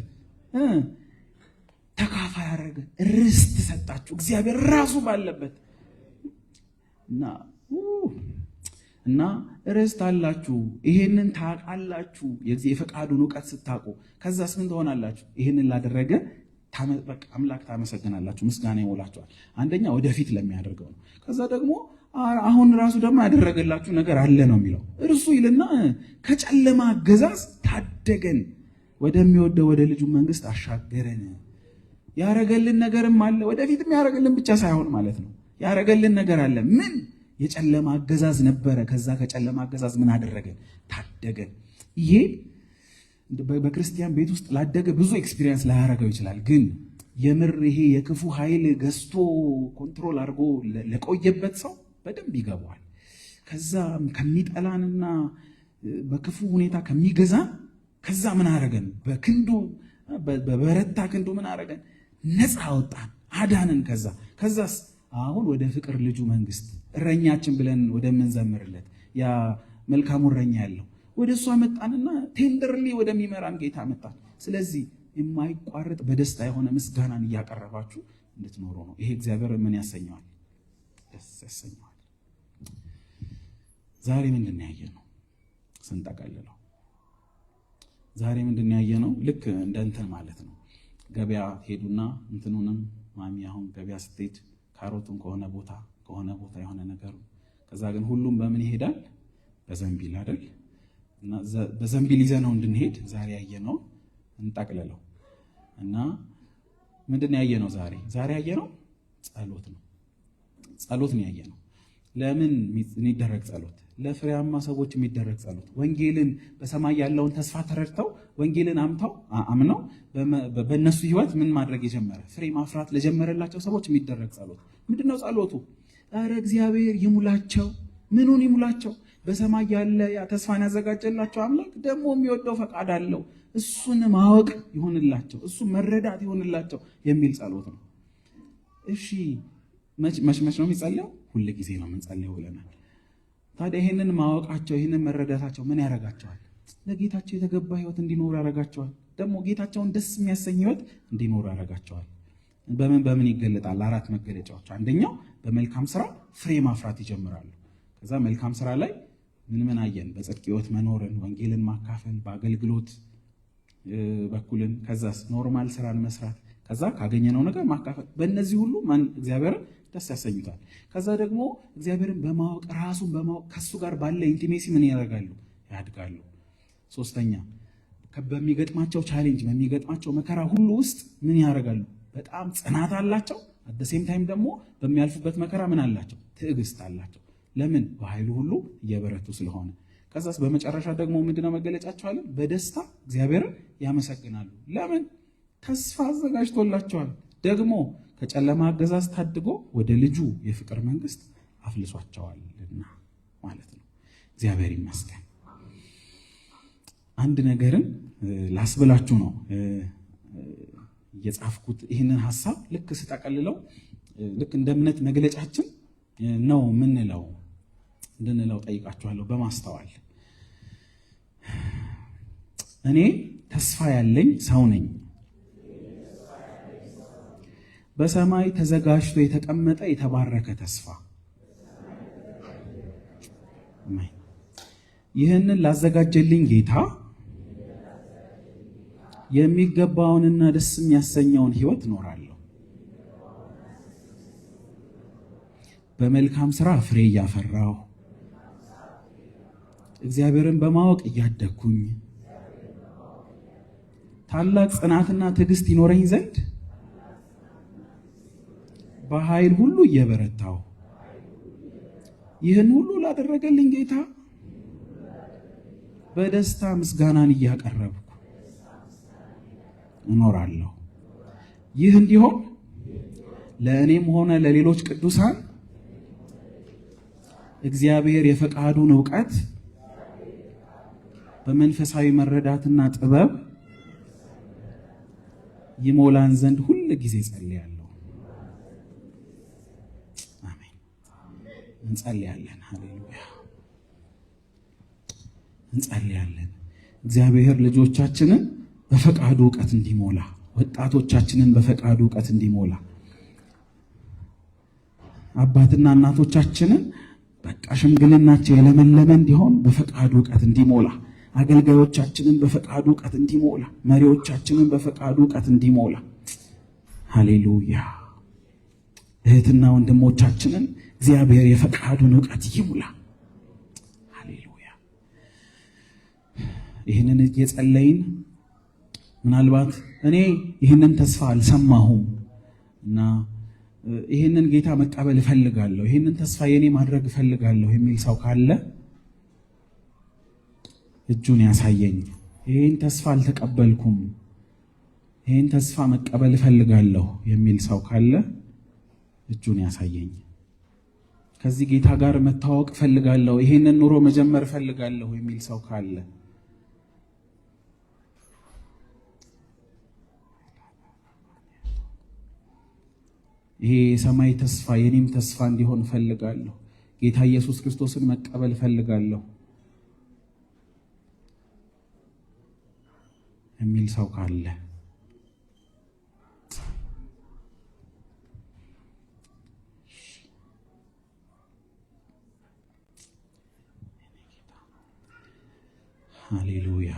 ተካፋይ ያደረገ ርስት ሰጣችሁ። እግዚአብሔር ራሱ ባለበት እና ርስት አላችሁ። ይሄንን ታውቃላችሁ። የዚህ የፈቃዱን እውቀት ስታውቁ ከዛስ ምን ትሆናላችሁ? ይሄንን ላደረገ አምላክ ታመሰግናላችሁ፣ ምስጋና ይሞላችኋል። አንደኛ ወደፊት ለሚያደርገው ነው። ከዛ ደግሞ አሁን ራሱ ደግሞ ያደረገላችሁ ነገር አለ ነው የሚለው። እርሱ ይልና ከጨለማ አገዛዝ ታደገን፣ ወደሚወደው ወደ ልጁ መንግስት አሻገረን። ያረገልን ነገርም አለ፣ ወደፊትም ያረገልን ብቻ ሳይሆን ማለት ነው። ያረገልን ነገር አለ። ምን? የጨለማ አገዛዝ ነበረ። ከዛ ከጨለማ አገዛዝ ምን አደረገን? ታደገን። ይሄ በክርስቲያን ቤት ውስጥ ላደገ ብዙ experience ላያረገው ይችላል። ግን የምር ይሄ የክፉ ኃይል ገዝቶ control አድርጎ ለቆየበት ሰው በደንብ ይገባዋል። ከዛ ከሚጠላንና በክፉ ሁኔታ ከሚገዛን ከዛ ምን አረገን? በክንዱ፣ በበረታ ክንዱ ምን አረገን? ነፃ አወጣን፣ አዳንን። ከዛስ አሁን ወደ ፍቅር ልጁ መንግስት፣ እረኛችን ብለን ወደምንዘምርለት ያ መልካሙ እረኛ ያለው ወደ እሱ አመጣንና tenderly ወደሚመራን ጌታ አመጣን። ስለዚህ የማይቋረጥ በደስታ የሆነ ምስጋናን እያቀረባችሁ እንድትኖሩ ነው። ይሄ እግዚአብሔር ምን ያሰኘዋል? ደስ ያሰኘዋል። ዛሬ ምንድን ነው ያየነው? ስንጠቀልለው ዛሬ ምንድን ነው ያየነው? ልክ እንደ እንትን ማለት ነው። ገበያ ሄዱና እንትኑንም ማሚ አሁን ገበያ ስትሄድ ካሮቱን ከሆነ ቦታ የሆነ ነገሩ፣ ከዛ ግን ሁሉም በምን ይሄዳል? በዘንቢል አይደል? እና በዘንቢል ይዘነው እንድንሄድ ዛሬ ያየነው እንጠቅልለው እና ምንድን ነው ያየነው ዛሬ? ዛሬ ያየነው ጸሎት ነው። ጸሎት ነው ያየነው። ለምን የሚደረግ ጸሎት? ለፍሬያማ ሰዎች የሚደረግ ጸሎት። ወንጌልን፣ በሰማይ ያለውን ተስፋ ተረድተው፣ ወንጌልን አምተው አምነው በእነሱ ህይወት ምን ማድረግ የጀመረ፣ ፍሬ ማፍራት ለጀመረላቸው ሰዎች የሚደረግ ጸሎት። ምንድነው ጸሎቱ? ኧረ እግዚአብሔር ይሙላቸው። ምኑን ይሙላቸው? በሰማይ ያለ ያ ተስፋን ያዘጋጀላቸው አምላክ ደግሞ የሚወደው ፈቃድ አለው። እሱን ማወቅ ይሆንላቸው፣ እሱ መረዳት ይሆንላቸው የሚል ጸሎት ነው። እሺ፣ መች መች ነው የሚጸለየው? ሁል ጊዜ ነው የምንጸልየው ብለናል። ታዲያ ይህንን ማወቃቸው፣ ይህንን መረዳታቸው ምን ያደርጋቸዋል? ለጌታቸው የተገባ ህይወት እንዲኖሩ ያደርጋቸዋል። ደግሞ ጌታቸውን ደስ የሚያሰኝ ህይወት እንዲኖሩ ያደርጋቸዋል። በምን በምን ይገለጣል? አራት መገለጫዎች። አንደኛው በመልካም ስራ ፍሬ ማፍራት ይጀምራሉ። ከዛ መልካም ስራ ላይ ምን ምን አየን? በጽድቅ ህይወት መኖርን፣ ወንጌልን ማካፈል፣ በአገልግሎት በኩልን፣ ከዛስ normal ስራን መስራት፣ ከዛ ካገኘነው ነገር ማካፈል። በእነዚህ ሁሉ ማን? እግዚአብሔርን ደስ ያሰኙታል። ከዛ ደግሞ እግዚአብሔርን በማወቅ፣ ራሱን በማወቅ፣ ከሱ ጋር ባለ intimacy ምን ያደርጋሉ? ያድጋሉ። ሶስተኛ በሚገጥማቸው challenge፣ በሚገጥማቸው መከራ ሁሉ ውስጥ ምን ያደርጋሉ? በጣም ጽናት አላቸው። At the same time ደግሞ በሚያልፉበት መከራ ምን አላቸው? ትዕግስት አላቸው። ለምን? በኃይሉ ሁሉ እየበረቱ ስለሆነ። ከዛስ በመጨረሻ ደግሞ ምንድነው መገለጫቸው አለን? በደስታ እግዚአብሔርን ያመሰግናሉ። ለምን? ተስፋ አዘጋጅቶላቸዋል። ደግሞ ከጨለማ አገዛዝ ታድጎ ወደ ልጁ የፍቅር መንግስት አፍልሷቸዋልና ማለት ነው። እግዚአብሔር ይመስገን። አንድ ነገርን ላስብላችሁ ነው የጻፍኩት። ይህንን ሀሳብ ልክ ስጠቀልለው ልክ እንደ እምነት መግለጫችን ነው ምንለው እንድንለው ጠይቃችኋለሁ። በማስተዋል እኔ ተስፋ ያለኝ ሰው ነኝ። በሰማይ ተዘጋጅቶ የተቀመጠ የተባረከ ተስፋ። ይህንን ላዘጋጀልኝ ጌታ የሚገባውንና ደስ የሚያሰኘውን ሕይወት እኖራለሁ። በመልካም ስራ ፍሬ እያፈራሁ እግዚአብሔርን በማወቅ እያደግኩኝ ታላቅ ጽናትና ትዕግስት ይኖረኝ ዘንድ በኃይል ሁሉ እየበረታሁ ይህን ሁሉ ላደረገልኝ ጌታ በደስታ ምስጋናን እያቀረብኩ እኖራለሁ። ይህ እንዲሆን ለእኔም ሆነ ለሌሎች ቅዱሳን እግዚአብሔር የፈቃዱን እውቀት በመንፈሳዊ መረዳትና ጥበብ ይሞላን ዘንድ ሁል ጊዜ ጸልያለሁ። አሜን። እንጸልያለን። ሃሌሉያ። እንጸልያለን። እግዚአብሔር ልጆቻችንን በፈቃዱ እውቀት እንዲሞላ፣ ወጣቶቻችንን በፈቃዱ እውቀት እንዲሞላ፣ አባትና እናቶቻችንን በቃ ሽምግልናቸው የለመለመ እንዲሆን በፈቃዱ እውቀት እንዲሞላ፣ አገልጋዮቻችንን በፈቃዱ እውቀት እንዲሞላ፣ መሪዎቻችንን በፈቃዱ እውቀት እንዲሞላ። ሃሌሉያ። እህትና ወንድሞቻችንን እግዚአብሔር የፈቃዱን እውቀት ይሙላ። ሃሌሉያ። ይህንን እየጸለይን ምናልባት እኔ ይህንን ተስፋ አልሰማሁም እና ይህንን ጌታ መቀበል እፈልጋለሁ፣ ይህንን ተስፋ የኔ ማድረግ እፈልጋለሁ የሚል ሰው ካለ እጁን ያሳየኝ። ይህን ተስፋ አልተቀበልኩም፣ ይህን ተስፋ መቀበል እፈልጋለሁ የሚል ሰው ካለ እጁን ያሳየኝ። ከዚህ ጌታ ጋር መታወቅ እፈልጋለሁ፣ ይህንን ኑሮ መጀመር እፈልጋለሁ የሚል ሰው ካለ፣ ይሄ የሰማይ ተስፋ የኔም ተስፋ እንዲሆን እፈልጋለሁ፣ ጌታ ኢየሱስ ክርስቶስን መቀበል እፈልጋለሁ የሚል ሰው ካለ፣ ሃሌሉያ።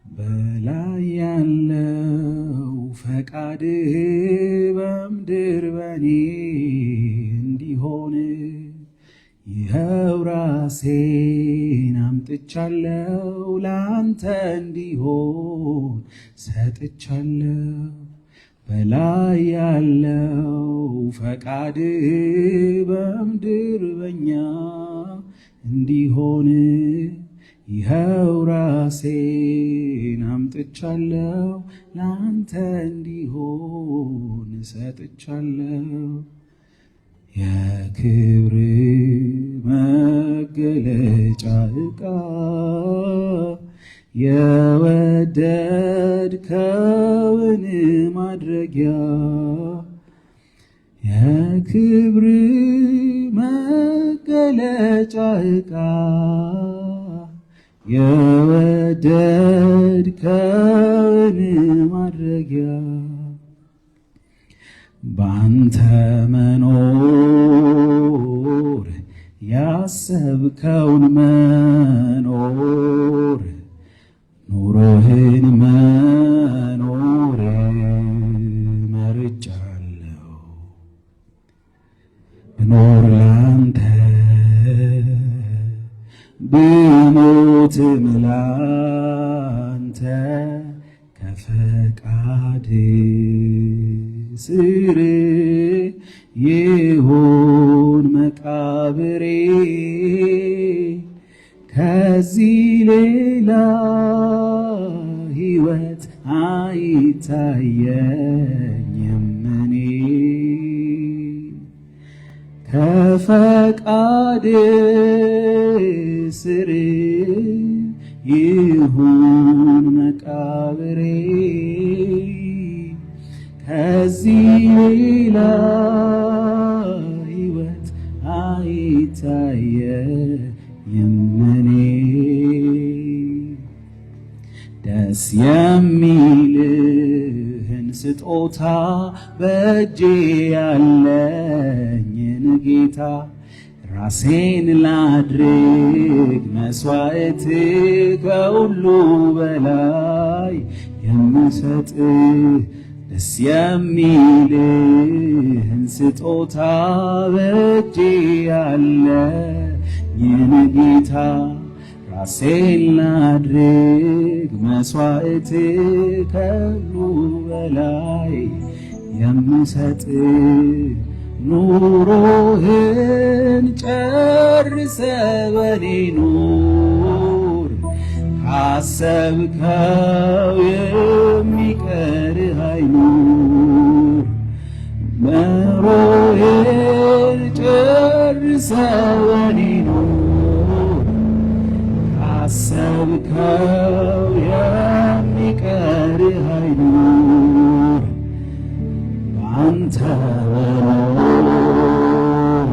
በላይ ያለው ፈቃድህ በምድር በኔ እንዲሆን ይኸው ራሴን አምጥቻለሁ፣ ላንተ እንዲሆን ሰጥቻለሁ። በላይ ያለው ፈቃድህ በምድር በኛ እንዲሆን ይኸው ራሴን አምጥቻለሁ፣ ላንተ እንዲሆን ሰጥቻለሁ። የክብር መገለጫ ዕቃ የወደድከውን ማድረጊያ፣ የክብር መገለጫ ዕቃ የወደድከውን ማድረጊያ፣ በአንተ መኖር ያሰብከውን መኖር፣ ኑሮህን መኖር መርጫለሁ። ብኖር ላንተ ብሞትም ላንተ ከፈቃድ ስር ይሁን መቃብሬ፣ ከዚህ ሌላ ሕይወት አይታየኝም እኔ። ከፈቃድ ስር ይሁን መቃብሬ ከዚህ ሌላ ሕይወት አይታየኝም እኔ። ደስ የሚልህን ስጦታ በእጄ ያለኝን ጌታ ራሴን ላድርግ መስዋዕት ከሁሉ በላይ የምሰጥ ደስ የሚልህን ስጦታ በእጄ ያለኝን ጌታ ራሴን ላድርግ መስዋዕት ከሁሉ በላይ የምሰጥ ኑሮህን ጨርሰ በኔ ኑር ካሰብከው የሚቀርህ አይኑር ኑሮህን ጨርሰ በኔ ኑር ካሰብከው የሚቀርህ አይኑር ባንተ መኖር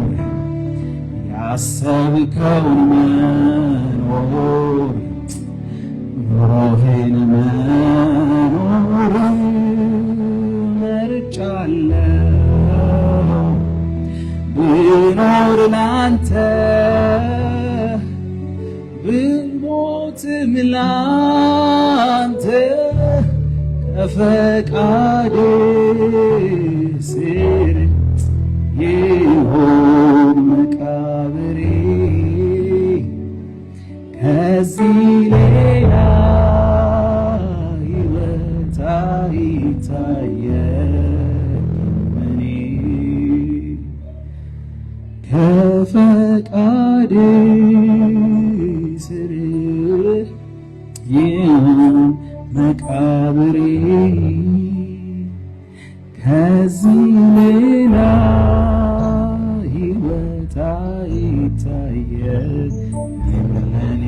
ያሰብከውን መኖር ኑሮህን መኖር መርጫለሁ ብኖር ላንተ ብሞትም ላንተ ከፈቃድ ስር ይሁን መቃብሬ ከዚህ ሌላ ሕይወት አይታየኝም እኔ ከፈቃድ ስር ይሁን መቃብሬ ከዚህ ሌላ ሕይወት አይታየኝም ለኔ።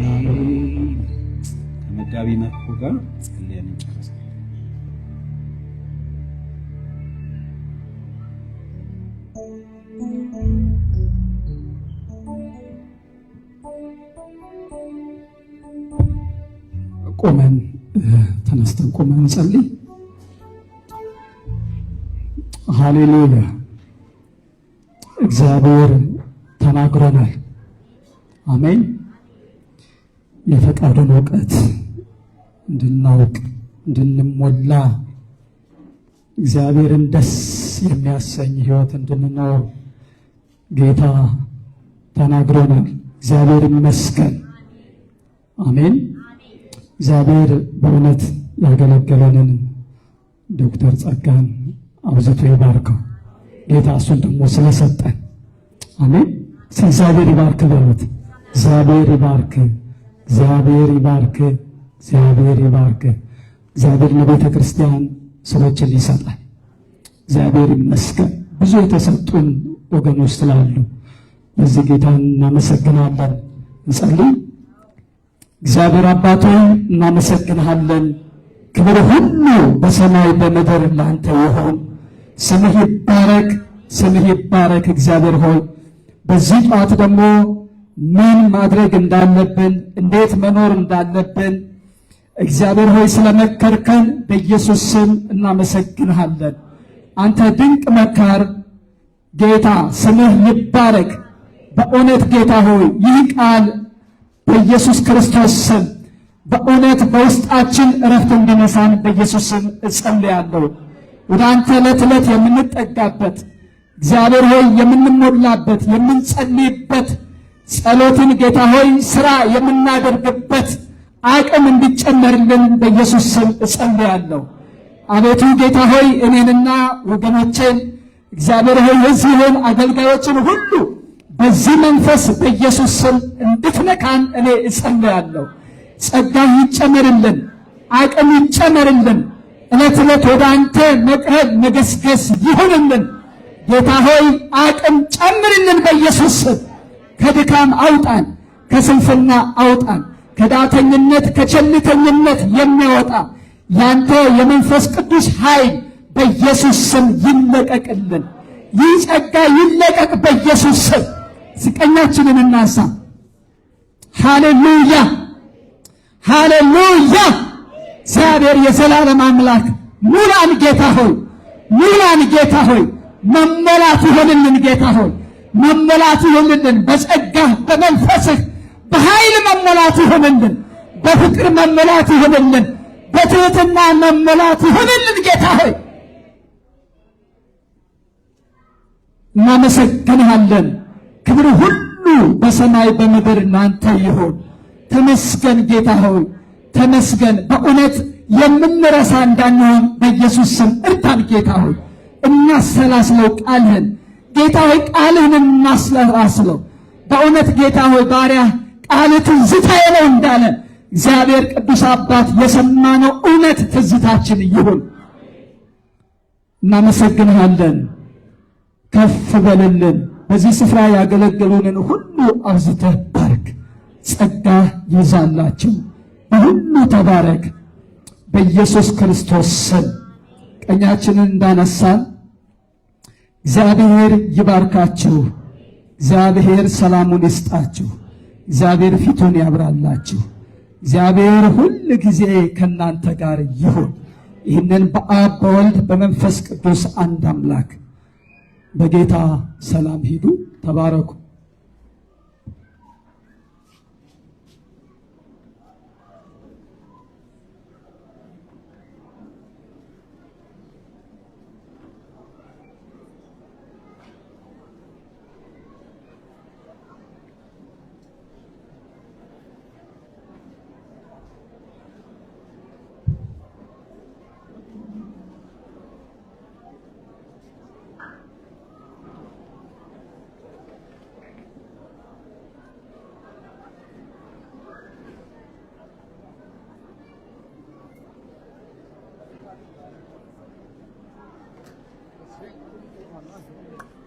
ከመጋቢ መርኮ ጋር ጸልየን እንጨርሳለን። ቆመን ተነስተን ቆመን እንጸልይ። ሃሌሉያ። እግዚአብሔር ተናግሮናል። አሜን። የፈቃዱን እውቀት እንድናውቅ እንድንሞላ እግዚአብሔርን ደስ የሚያሰኝ ሕይወት እንድንኖር ጌታ ተናግሮናል። እግዚአብሔር ይመስገን። አሜን። እግዚአብሔር በእውነት ያገለገለንን ዶክተር ጸጋን አብዝቶ ይባርከው። ጌታ እሱን ደግሞ ስለሰጠን አሜን። እግዚአብሔር ይባርክ በሉት። እግዚአብሔር ይባርክ፣ እግዚአብሔር ይባርክ፣ እግዚአብሔር ይባርክ። እግዚአብሔር ለቤተ ክርስቲያን ሰዎችን ይሰጣል። እግዚአብሔር ይመስገን። ብዙ የተሰጡን ወገኖች ስላሉ በዚህ ጌታን እናመሰግናለን። እንጸልይ። እግዚአብሔር አባት ሆይ እናመሰግንሃለን። ክብር ሁሉ በሰማይ በምድር ለአንተ ይሁን። ስምህ ይባረክ፣ ስምህ ይባረክ። እግዚአብሔር ሆይ በዚህ ጠዋት ደግሞ ምን ማድረግ እንዳለብን፣ እንዴት መኖር እንዳለብን እግዚአብሔር ሆይ ስለመከርከን በኢየሱስ ስም እናመሰግንሃለን። አንተ ድንቅ መካር ጌታ ስምህ ይባረክ። በእውነት ጌታ ሆይ ይህ ቃል በኢየሱስ ክርስቶስ ስም በእውነት በውስጣችን እረፍት እንዲነሳን በኢየሱስ ስም እጸልያለሁ። ወደ አንተ ዕለት ዕለት የምንጠጋበት እግዚአብሔር ሆይ የምንሞላበት የምንጸልይበት ጸሎትን ጌታ ሆይ ስራ የምናደርግበት አቅም እንዲጨመርልን በኢየሱስ ስም እጸልያለሁ። አቤቱ ጌታ ሆይ እኔንና ወገኖቼን እግዚአብሔር ሆይ የዚህን አገልጋዮችን ሁሉ በዚህ መንፈስ በኢየሱስ ስም እንድትነካን እኔ እጸልያለሁ። ጸጋ ይጨመርልን፣ አቅም ይጨመርልን። ዕለት ዕለት ወደ አንተ መቅረብ መገስገስ ይሁንልን። ጌታ ሆይ አቅም ጨምርልን በኢየሱስ ስም። ከድካም አውጣን፣ ከስንፍና አውጣን። ከዳተኝነት ከቸልተኝነት የሚያወጣ ያንተ የመንፈስ ቅዱስ ኃይል በኢየሱስ ስም ይለቀቅልን። ይህ ጸጋ ይለቀቅ በኢየሱስ ስም። ስቀኛችንን እናንሳ። ሃሌሉያ ሃሌሉያ! እግዚአብሔር የዘላለም አምላክ ሙላን ጌታ ሆይ፣ ሙላን ጌታ ሆይ፣ መሞላት ይሆንልን ጌታ ሆይ፣ መሞላት ይሆንልን። በጸጋህ በመንፈስህ በኃይል መሞላት ይሆንልን። በፍቅር መሞላት ይሆንልን። በትህትና መሞላት ይሆንልን ጌታ ሆይ እናመሰግንሃለን። ክብር ሁሉ በሰማይ በምድር ላንተ ይሁን። ተመስገን ጌታ ሆይ ተመስገን። በእውነት የምንረሳ እንዳንሆን በኢየሱስ ስም እርዳን ጌታ ሆይ። እናሰላስለው ቃልህን ጌታ ሆይ፣ ቃልህን እናሰላስለው። በእውነት ጌታ ሆይ ባሪያ ቃልህ ትዝታዬ ነው እንዳለ እግዚአብሔር ቅዱስ አባት የሰማነው እውነት ትዝታችን ይሁን። እናመሰግንሃለን። ከፍ በልልን። በዚህ ስፍራ ያገለገሉንን ሁሉ አብዝተህ ባርክ። ጸጋ ይዛላቸው። በሁሉ ተባረክ። በኢየሱስ ክርስቶስ ስም ቀኛችንን እንዳነሳን እግዚአብሔር ይባርካችሁ። እግዚአብሔር ሰላሙን ይስጣችሁ። እግዚአብሔር ፊቱን ያብራላችሁ። እግዚአብሔር ሁል ጊዜ ከእናንተ ጋር ይሁን። ይህንን በአብ በወልድ በመንፈስ ቅዱስ አንድ አምላክ በጌታ ሰላም ሂዱ። ተባረኩ። Thank you.